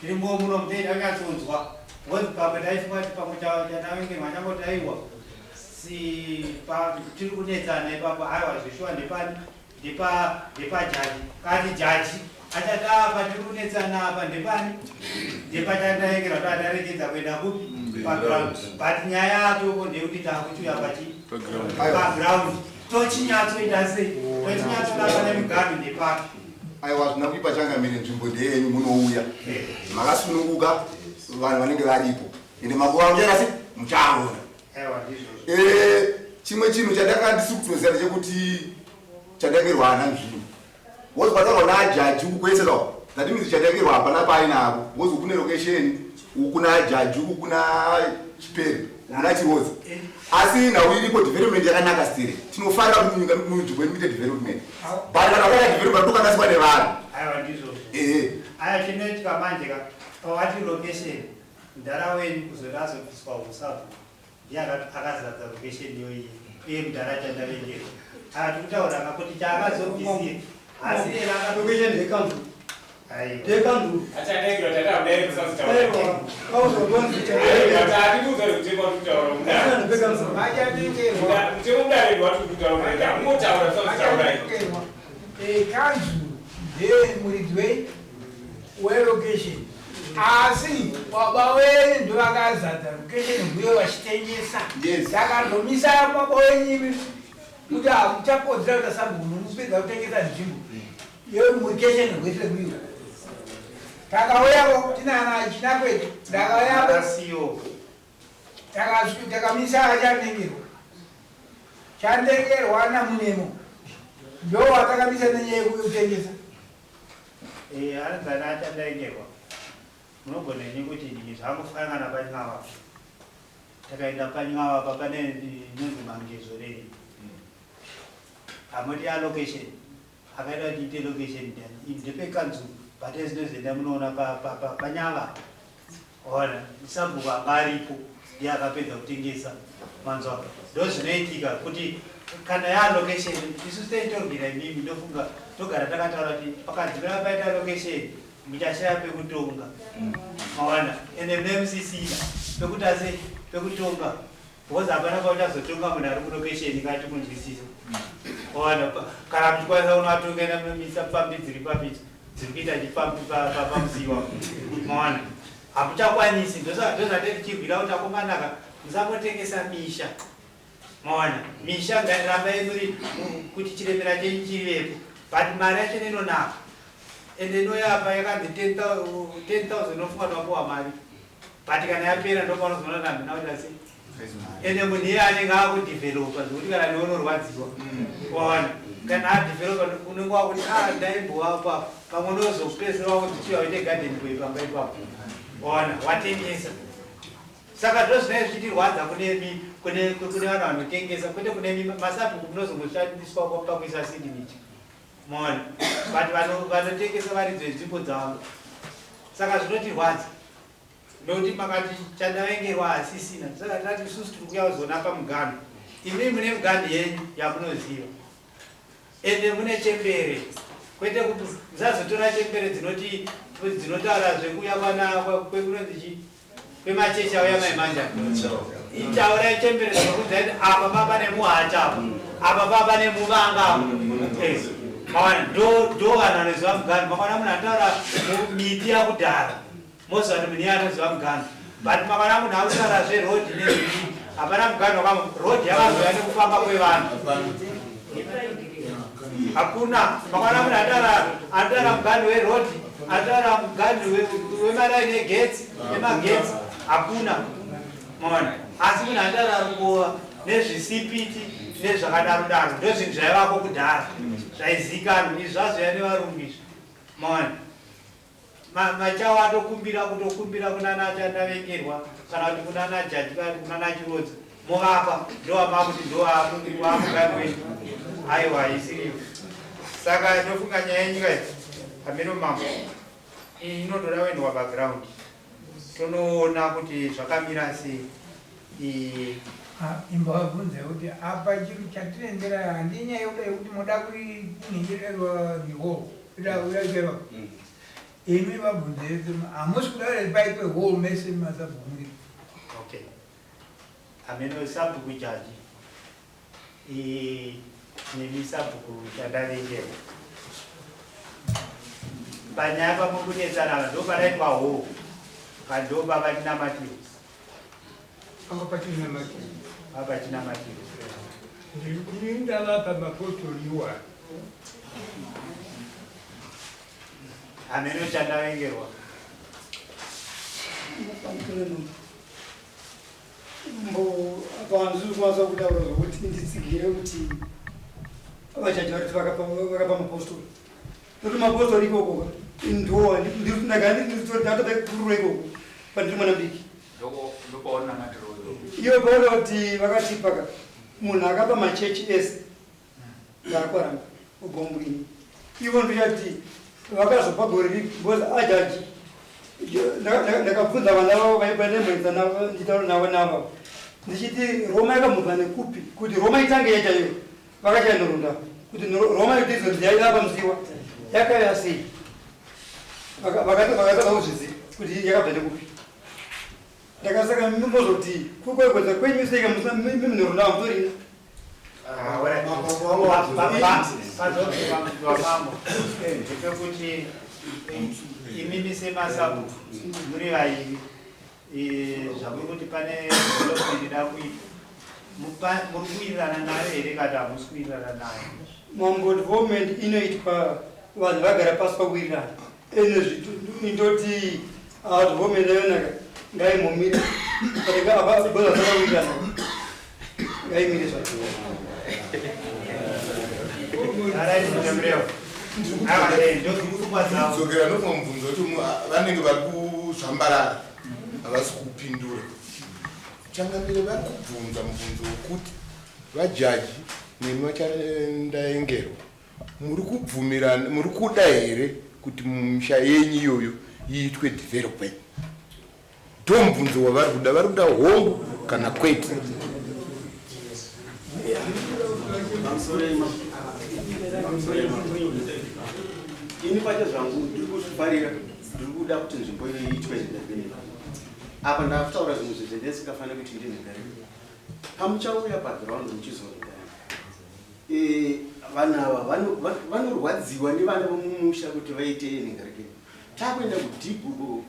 tiri ngomuno mutoita kunyatsonzwa, because pamwe taifunga kuti pamwe chandavengerwa changotaiwa si tiri kunetsana ipapo. Aiwa, zveshuwa ndepani? Ndepajaji. Kati jaji achati apa tiri kunetsana apa ndepani? Ndepachandaengera kuti atarekedza kuenda kupi? Paground. But nyaya yatoko ndeyekuti takuchiuya pachi paground. Tochinyatsoita sei? Tochinyatsoda pane muganhu nepapi? Aiwa, zvina kuipa changamire, nzvimbo ndeyenyu, munouya makasununguka, vanhu vanenge varipo, ende makuva muchaita se muchaona. Aiwa, ndizvozvo. Chimwe chinhu chandanga ndisi kutoziva ndechekuti chandangerwa hana nzvimbo, wozi kwataurwa najaji uku kwese kao, that means chandangerwa hapana painako, wozi kune location uku kuna jaji, uku kuna Chipere, uku kuna Chirodza, asi nhau iripo development yakanaka stere. Tinofanira kuti munyika, munzvimbo yedu muite development, but kana kwakaita development tokanganiswa nevanhu. Aiwa, ndizvozvo. Ehe. Aya, chinoitika manje ka, pawati location, mudhara wenyu kuzoti azobviswa usabhuku ndiye akazadza location iyoyi, uye mudhara Chandavengerwa aya tikutaura ka kuti chaakazobvisira asi iye Location ndeyekanzuru. Aiwa. Ndeyekanzuru. Achanengera tata kudai kusazitaura. Aiwa, kauzobonzi. Aiwa, tati kuudza kuti kutaura mudare. Mutemo mudare wati kutaura. Munotaura kusazitaura. Kanzuru ndeye muridzi welocation, asi baba wenyu ndo vakazadza location huye vachitengesa. Takandomisa baba wenyu imi kuti hamuchakodzera kuita sabhuku, mupedza kutengesa nzvimbo yemulocation hwese huyo. Takauyako tinana china kwedu, ndakauyako. Akasiyo. Takamisa Chandengerwa, Chandengerwa naMunemo ndo watakamisa nenyaya yekutengesa. Anzana achandaengerwa, munogona ini kuti ndini zvangofanana panyava, takaenda panyava pa pane inonzi Mangezo rei, amoti allocation akaita kuti ite location ndepekanzuru, but ezinozoenda munoona panyava ona sabhuku anga aripo ndiye akapedza kutengesa, manzwa? Ndo zvinoitika kuti kana yalocation isusu taitorwira imimi, ndofunga togara takataura kuti pakadzimira paita location muchashaya pekutonga, mawana? Ende mune musisina pekuti asi pekutonga, because hapana pauchazotonga munhu ari kulocation kati kunzwisisa, wawana? Kana muchikwanisa unovatongera misa pfambi dziri papicha dziri kuita chipfambi pamusiwa, mawana? Hamuchakwanisi. Ndozvate tichirwira kuti akomanaka musangotengesa misha, mawana? Misha ngarambai muri kuti chiremera chenyu chivepo, but mari yacho inonaka, ende inoyapa yakanzi 10,000, nofunga twapuwa mari, but kana yapera ndopaunozoona kuti handina kuita sei. Ende munhu iye anenge akudevelopa zvekuti kana neunorwadziwa, waona? Kana adevelopa unenge wakuti a ndaimbowapa pamwe, unozopedzisira wakuti chiya uite garden boy pamba ipapo, waona? Watengesa. Saka ndo zvinenge zvichitirwadza kunemi, kune vanhu vanotengesa, kwete kunemi masabhuku, munozongoshandiswa pakuisa signature, maona? But vanotengesa varidzo nzvimbo dzavo, saka zvinotirwadza nokuti makati chandavengerwa hasisina. Saka tati isusu tiri kuuya kuzoona pamuganho, imi mune muganho yenyu yamunoziva, ende mune chembere, kwete kuti musazotora chembere dzinoti dzinotaura zvekuuya kwana kwekunonzi chi kwemachechi auya maimanja. Itaurai chembere dzinokudzai kuti apa papa nemuhacha, apa apa papa nemuvanga apa. Mawana ndo vanhu vanoziva muganho. Makaona munhu anotaura miti yakudhara, moziva kuti munhu iye anoziva muganho, but makaona munhu akutaura zverodhi nezvii, hapana muganho kama rodhi yakazoya nekufamba kwevanhu, hakuna. Makaona munhu anotaura muganho werodhi, anotaura muganho wemaraini egetsi, emagetsi, hakuna, maona? Asi munhu anotaura rukova nezvisipiti nezvakadaro daro, ndo zvinhu zvaivako kudhara zvaizikanwa. Izvi zvazoya nevarungu izvi, maona? Machawa atokumbira kutokumbira kunana Chandavengerwa kana kuti kunana jaji kana kuti kunana Chirodza, movapa, ndowamakuti ndowamuganhu wenyu. Aiwa, haisiriyo. Saka ndofunga nyaya yenyika iyi, hameno mambo, iyi inotoda kuendwa background, tonoona kuti zvakamira sei. Imbavabvunze kuti apa chiro chatirendera handi nyaya yekuda yekuti moda kuningirerwa nehall uyaiteva imi, vabvunze hamusi kuda kuti paitwe hall mese masabhuku muri. Okay, hameno sabhuku jaji nemi sabhuku Chandavengerwa, panyaya pamwe kunetsana ndo panaitwa hall ndo pavachinamatiro. Panga pachinamatiro. Pavachinamatiro. Ndiri ndavapa mapostori iwayo. Hameno chandavengerwa. Mbo apa handisi kukwanisa kutaura zvokuti nditsigire kuti vajaji variti vakapa mapostori, nokuti mapostori ikoko ndo ndakandirikurura ikoko pandiri mwana mudiki. Ndopaonamatiroo. Iwe paona kuti vakatipa ka munhu akapa machechi ese ngaakwaramba ubombuini. Ivo ndochati vakazopa gore ripi? Because ajaji ndakabvunza vana vavo vaibanemhedza nditaura navo navo ndichiti Roma yakamubva nekupi kuti Roma itange yachaiyo vakachaya nhorunda kuti Roma yoti izonzi yaivapa musiwa yakauya sei? Vakatadza kuzviziva kuti yakabva nekupi. Ndakasaka mozoti kukwekwenza kwenyu seika munhorunda hamutorina. Pazobvamambo ndepekuti imimi semasabhuku muri vairi, zvamuri kuti pane development ida kuitwa, muri kuwirirana nayo here kana hamusi kuwirirana nayo? Mambo, development inoitwa vanhu vagara pasi pakuwirirana. Ene indoti development yayonaka ngaimomire bozasakawirirana ngaimire zvacho. Dzokera nofunga mubvunzo kuti vanenge vari kuzvambarara havasi kupindura. Changamire, vari kubvunza mubvunzo wekuti vajaji nemi vachandaengerwa muri kubvumirana, muri kuda here kuti mumisha yenyu iyoyo iitwe development? Ndo mubvunzo wavari kuda. Vari kuda hongu kana kwete. Pamusoro, ini pacho zvangu ndiri kuzvifarira, ndiri kuda kuti nzvimbo iyo iitwe zvidebeni. Apa ndakutaura zvinhu zvezve ndisingafaniri kuti ndinhengare pamuchauya paground muchizonhengare. Vanhu ava vanorwadziwa nevana vomumusha kuti vaite nhengarekeni. Takuenda kudhibhu uko,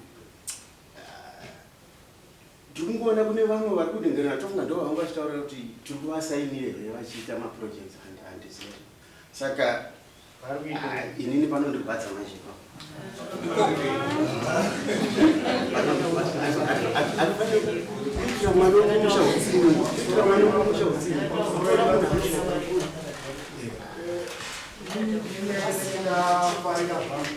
tiri kungoona kune vamwe vari kudengera, tofunga ndo vanga vachitaura kuti tiri kuvasainire here vachiita maprojects. Handizivi. Saka inini panondirwadza manje ipapo. Kuitira mwana wemumusha utsinye, kuitira mwana wemumusha utsinye. Ndingafarira zvangu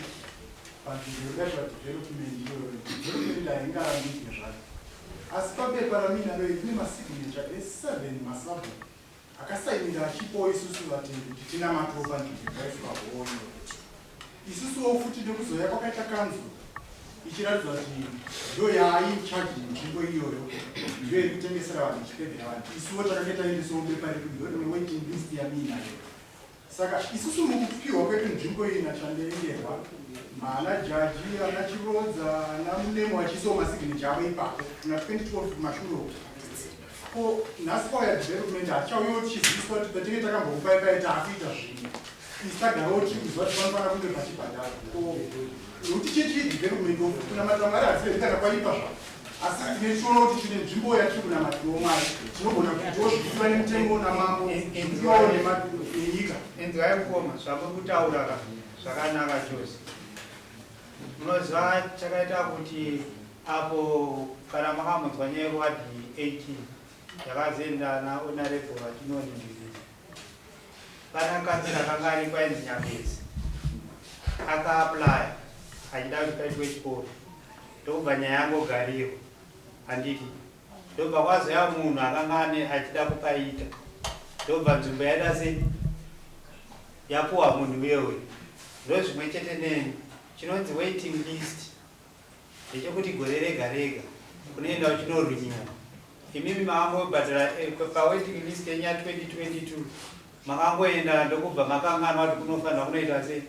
panzvimbo yekuda development iyoyo. Development haingarambidzwe zvayo, asi papepa raminaro ine masignature eseven masabhuku akasainira achipawo isusu vatendi kuti tinamatiwo panzvimbo yakaiswa horo. Isusuwo futi nekuzoya kwakaita kanzuro ichiratidza kuti ndo yaaincharge nzvimbo iyoyo, ndiyo iri kutengesera vanhu, ichipedzera vanhu. Isuwo takange taendesawo bepa redu, ndo rimwe waiting list yamiinayo. Saka isusu mukupiwa kwedu nzvimbo iyi nachandengerwa ana jaji, ana Chirodza, ana Munemo achiisawo masignature avo ipapo muna 2012 kumashure uko. Ko nhasi kwauya development, hatichauyawo tichiziviswa kuti patinge takambokupai pai taakuita zvimwe. Isu tagarawo tiri kuziva kuti panofanira kunge pachibhadhara ko nekuti chechi development of kunamata Mwari hazivevi kana kwaipa zvako, asi tine tichiona kuti tine nzvimbo yatiri kunamatirawo Mwari, tinogona kuitawo zvikudiwa nemutemo namambo, zvikudiwawo nenyika. Inzwai mukoma, zvamuri kutaura ka zvakanaka chose. Munoziva chakaita kuti apo kana makamunzwa nyaya yekuwadhi 18 yakazoenda nahonorable vachinoningirira pana kansela kanga ari kwainzi Nyambezi akaapplya achida kuti paitwe chikoro, ndokubva nyaya yangogarirwa, handiti? Ndobva kwazoya munhu akanga ane achida kupaita, ndobva nzvimbo yaita sei, yapuwa munhu uye uye. Ndo zvimwe chete neni. Chinonzi waiting list ndechekuti gore rega rega unoenda uchinorinyiwa. Imimi makangobhadhara pawaiting list yenyu ya2022, makangoenda ndokubva makanganwa kuti kunofanirwa kunoita sei,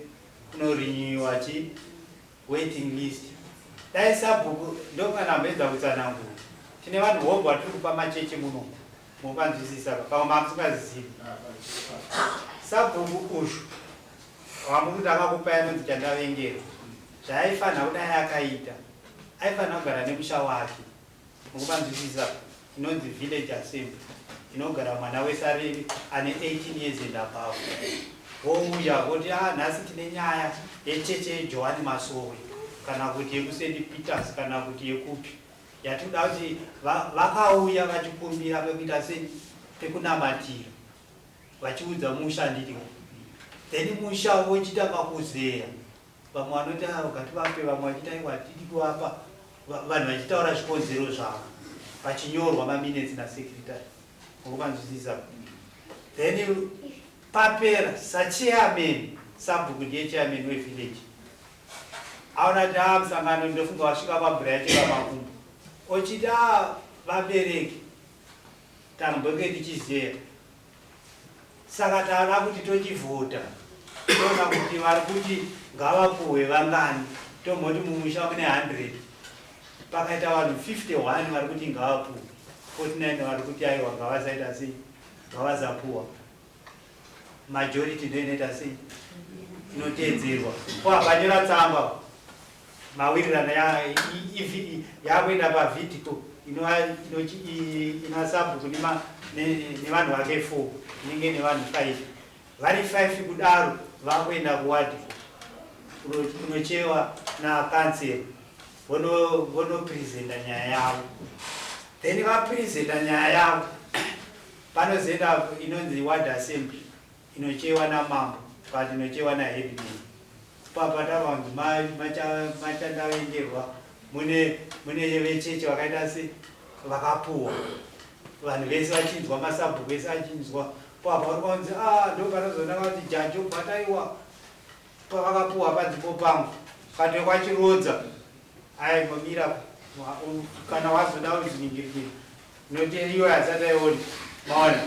kunorinyiwa chi waiting list. Dai sabhuku ndokana mboedza kutsanangura, tine vanhu hobho vatiri kupa machechi muno, mukanzwisisa pamwe mamusingazizivi. Sabhuku ushu wamuri kuti akakupai anonzi Chandavengera, zvaaifanira kudai akaita, aifanira kugara nemusha wake, mukupanzwisisa, inonzi village assembly. Inogara mwana wese ari ane 18 years and above. Vouya voti, ah, nhasi tine nyaya yecheche yeJohani Masowe kana kuti yekuSt Peters kana kuti yekupi yatinoda kuti vakauya vachikumbira pekuita sei, pekunamatira, vachiudza musha, handiti? Then musha wochitanga kuzeya. Vamwe vanoti, ah, ngativape, vamwe vachiti, aiwa, hatidi kuvapa. Vanhu vachitaura zvikonzero zvavo, pachinyorwa maminutes nasecretary. Mukupanzwisisa? Then papera, sachairman, sabhuku ndiye chairman wevillage, aona kuti, a, musangano ndofunga wasvika pamvura yacheka makumbo, ochiti, a, vabereki, tambenge tichizeya, saka taona kuti tochivhota, toona kuti vari kuti ngavapuhwe vangani. Tomboti mumusha mune 100, pakaita vanhu 51 vari kuti ngavapuhwe, 49 vari kuti aiwa, ngavasaita sei, ngavasapuhwa. Majority ndo inoita sei, inoteedzerwa. Ko apanyora tsamba mawirirano yakuenda paVIDCO ina sabhuku nevanhu vake 4, inenge nevanhu 5. Vari 5 kudaro vakuenda kuWARDCO kunochewa nakanseri, vonopresenta nyaya yavo. Then vapresenta nyaya yavo, panozoenda inonzi ward assembly inochewa namambo, but inochewa naheadman. Papataurwa kunzi machandavengerwa mune vechechi vakaita se vakapuwa, vanhu vese vachinzwa, masabhuku ese achinzwa. Papa uri kunzi, ah, ndo panozoona kuti jaji obva taiwa pavakapuwa panzvimbo pangu kati kwachirodza. Aimbomira kana wazoda kuziningirikira, nokuti iwe hasati aioni. Maona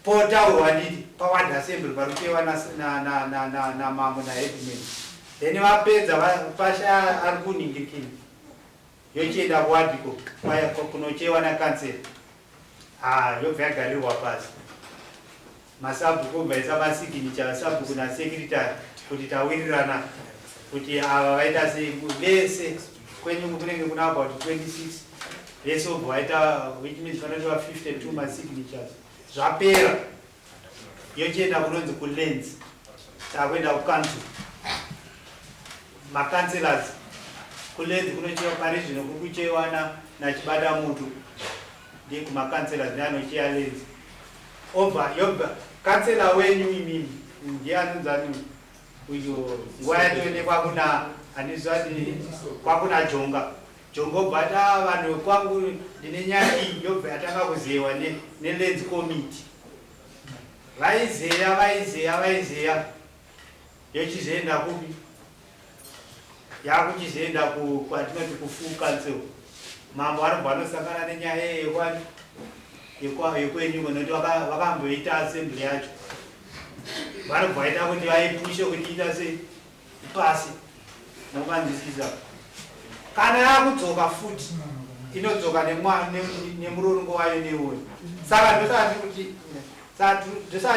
potaurwa, nditi paward assembly parikutewa namambo naheadman. Then vapedza, pashaya ari kuningirikira, yochienda kuWARDCO kunochewa nakanseri. Ha, yobva yagarirwa pasi, masabhuku obva isa masignature, sabhuku nasecretary, kuti tawirirana kuti ava vaita sei. Vese kwenyu kunenge kuna about 26, vese obva vaita, which means panotova 52 masignatures. Zvapera, yochienda kunonzi kuLands. Takuenda kucouncil, macouncillors kuLands kunochewa. Pari zvino kuri kuchewa nachibata mutu, ndiye kumacouncillors, ndiye anocheya Lands. Obva yobva kansela wenyu imimi, ndiye anonzi ani uyo, nguva yacho nekwakuna handizvati kwakuna Jonga. Jonga obva ati, "Ah, vanhu kwangu ndine nyaya iyi." Yobva yatanga kuzewa neLands committee. Vaizeya, vaizeya, vaizeya, yochizoenda kupi? Yakuchizoenda kwatinoti kufull council. Mambo anobva anosangana nenyaya yekwani, yekwenyuko, nekuti vakamboita assembly yacho. Vanobva vaita kuti vaipushe kuti ita sei, pasi. Mukanzwisisa? Kana yakudzoka futi, inodzoka nemurongo wayo neuyo. Saka ndosaka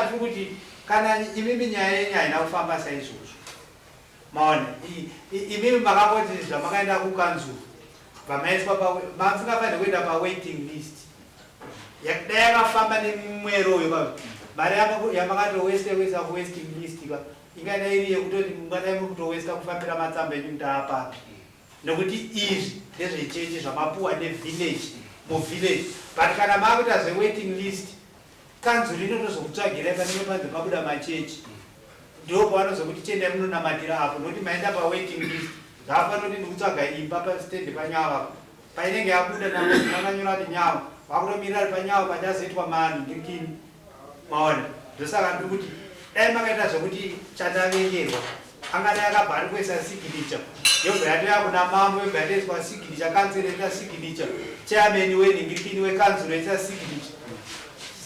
tiri kuti kana imimi nyaya yenyu haina kufamba saizvozvo, maona, imimi makangoti zvamakaenda kukanzuru, vamaiswa, masingafaniri kuenda pawaiting list. Dai yakafamba nemwero uyo, mari yamakatoweste kuisa kuwaiting list ka, ingadai iri yekutoti mungadai muri kutowesta kufambira matsamba enyu kuti apapi, nekuti izvi ndezvechechi zvamapuwa nevillage, muvillage. But kana makuita zvewaiting list, kanzuru inotozokutsvagirai panenge panze pabuda machechi, ndo pavanozokuti chiendai munonamatira apo, nokuti maenda pawaiting list. Zvaafanira kuti ndikutsvaga imba pastendi panyawa, painenge yabuda nakanyora kuti nyawa, vakutomirira ari panyawa pachazoitwa mani ndirikini. Maona? Ndosaka ndiri kuti dai makaita zvekuti chandavengerwa angadai akabva ari kuisa signature, yobva yatoya kuna mambo, yobva yatoiswa signature, kanzuro yoita signature, chairman wenhingirikini wekanzuro yoita signature,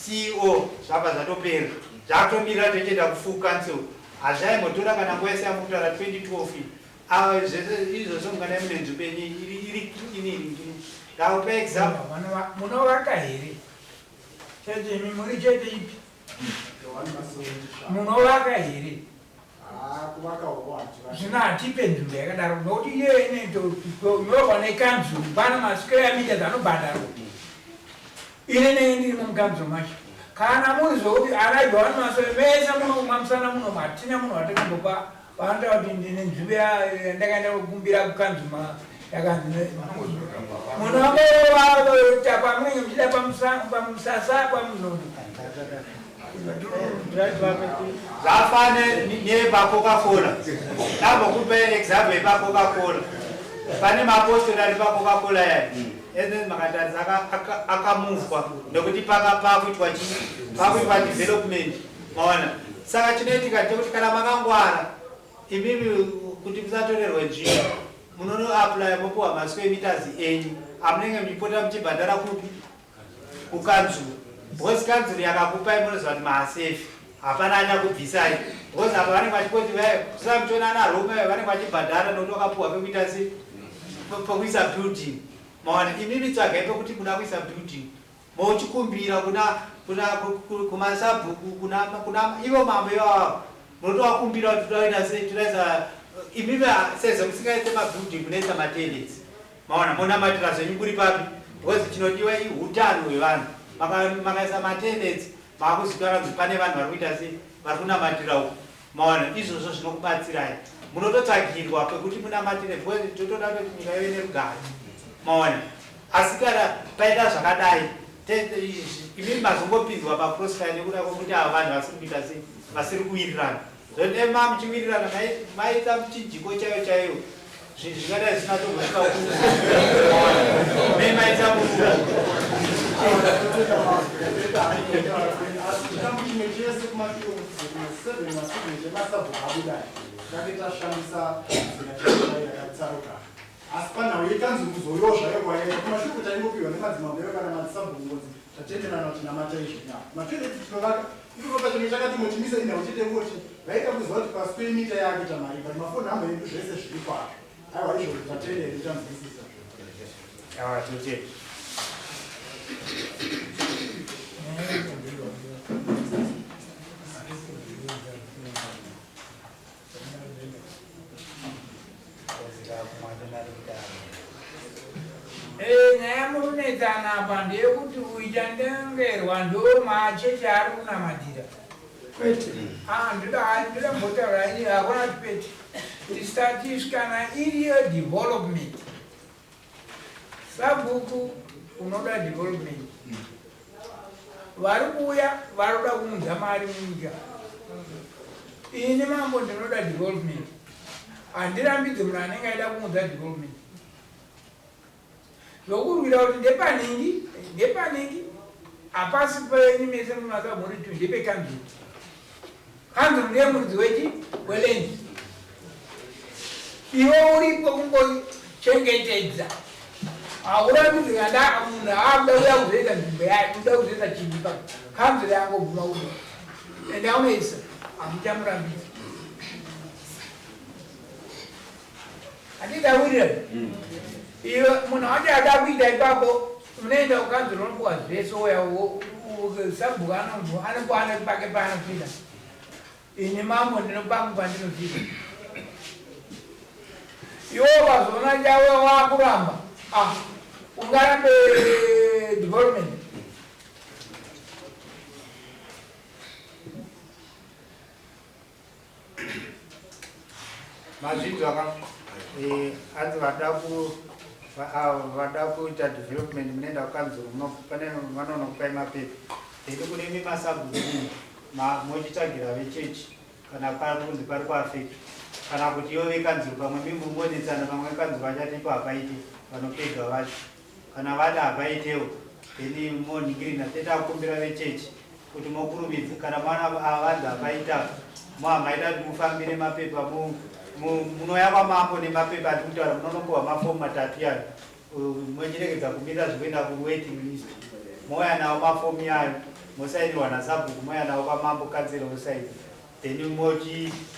CEO, zvabva zvatopera. Zvakutomirira tochienda kufull council. Hazvaimbotora kana nguva yese yamukutaura 2012 iyi. Ava zvese izvozvo mungadai mune nzvimbo yenyu iri inini. Ndakupa example. Munovaka here chete imi? Muri chete ipi? Munovaka here? Zvino hatipe nzvimbo yakadaro, nokuti iyoyo inotonyorwa nekanzuru, pana masquare meters anobhadharwa. Ine nenge ndirimo mukanzuru macho. Kana muri zvokuti ana Johani Masowe mese muno mamusana muno hatina munhu watakambopa vanotaura kuti ndine nzvimbo yandakaenda kukumbira kukanzuma yakanzi munongoita pamunenge muchida pamusasa pamunhu. Zvafane nepaCoca-Cola. Ndambokupa example yepaCoca-Cola. Pane mapostori ari paCoca-Cola yaya. Ene makatarisa akamuvwa nekuti paka pakuitwa chii? Pakuitwa development. Maona? Saka chinoitika ndechekuti kana makangwara imimi kuti musatorerwe nzvimbo munonoapply mopiwa masquare meters enyu amunenge muchipota muchibhadhara kupi? Kukanzuru. Because kanzuru yakakupai munoziva kuti maasefi hapana achakubvisai because apa vanenge vachingoti vaye kusai muchiona ana Roma vanenge vachibhadhara nokuti vakapuwa pekuita se pekuisa building. Maona? Imimi tsvagai pekuti muda kuisa building mochikumbira kuna kuna kumasabhuku kuna kuna ivo mambo ivavo munotovakumbira kuti todaita sei todaisa imimi sezvo musingaite mabuilding munoisa matoilets. Maona? Monamatira zvenyu kuri papi? Because chinodiwa ihutano hwevanhu. Makaisa matoilets makuzikanwa kuti pane vanhu vari kuita sei vari kunamatira uku. Maona? Izvozvo zvinokubatsirai. Munototsvagirwa pekuti munamatire because totoda kuti nyika ive nerugare. Maona? Asi kana paita zvakadai imimi mazongopinzwa pacrossfire nekuda kwekuti ava vanhu vasiri kuita sei vasiri kuwirirana. Zvodema muchiwirirana maita muchinjiko chaiyo chaiyo zvinhu zvingadai zvisina tombosvika ku me maita ku Asi chikamu chimwe chese kumashure seven masignature emasabhuku abudai tange tashandisa nzira chaiyo yakatsaruka, asi panhau yekanzuru kuzoiwo zvayo kwayaita kumashure kuti aingopiwa nemadzimambo eyo kana madzisabhuku ngonzi tatenderana kuti namata izvi. Matoileti tinovaka ipopo pachinge chakati motimisa inhau chete ngoti vaida kuziva kuti pasquare meter yakuita mari, but mafoni number edu zvese zviri kwazvo. Aiwa, izvozvo tatendere, tanzwisisa. Awa, totenda. Nyaya murunetsana apa ndeyekuti uichandengerwa ndo machechi ari kunamatira. Kwete. Ah, ndoda mbotaura ini, hakuna kuti tisati kana iriyo development. Sabhuku unoda development, vari kuuya varoda kuunza mari munyika. Ini mambo ndinoda development, handirambidzi munhu anenge aida kuunza development. Zvokurwira kuti ndepaningi ndepaningi hapasi penyu mese mumasabhuri tu, ndepekanzuru. Kanzuru ndiye muridzi wechi weland, iwe uripo kungochengetedza. Haurambidzi kana munhu aakuda kuya kuzoita nzvimbo yayo, uda kuzoita chinhu ipapo, kanzuru yangobvuma kuti enda unoisa, hamuchamurambidzi. Hatidawirira iwe munhu wacho ada kuita ipapo, unoenda kukanzuru unopuwa zvese, uya sabhuku anopuwa ane pake paanofika. Ini mambo ndinopangu pandinofika. Iwe ukazoona chawe wakuramba, ah, ungarambe development? Mazvinzwa ka? Hanzi vada ku vada kuita development munoenda kukanzuru, pane vanonokupai mapepa. Then kune imi masabhuku mochitsvagira vechechi kana pari kunzi pari kuaffect, kana kuti ivo vekanzuru pamwe mimbonetsana, pamwe vekanzuru vachatipo hapaite vanopedza vacho, kana vada hapaitewo, then monhingirina tetakumbira vechechi kuti mokurumidza kana maona vanzi hapaita, maita kuti mufambire mapepa, munouya kwamambo nemapepa ati kutaura, munonopiwa mafomu matatu yayo, mochiregedza kumirira zvekuenda kuwaiting list, mouya nawo mafomu yayo, mosainirwa nasabhuku, mouya nawo kwamambo, kanzera osaina, then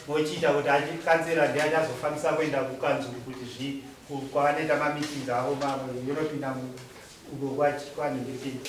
mochiita kuti kansera ndiye achazofambisa kuenda kukanzuru kuti kwavanoita mameetings avo, yonopinda uko kwanhingirikini.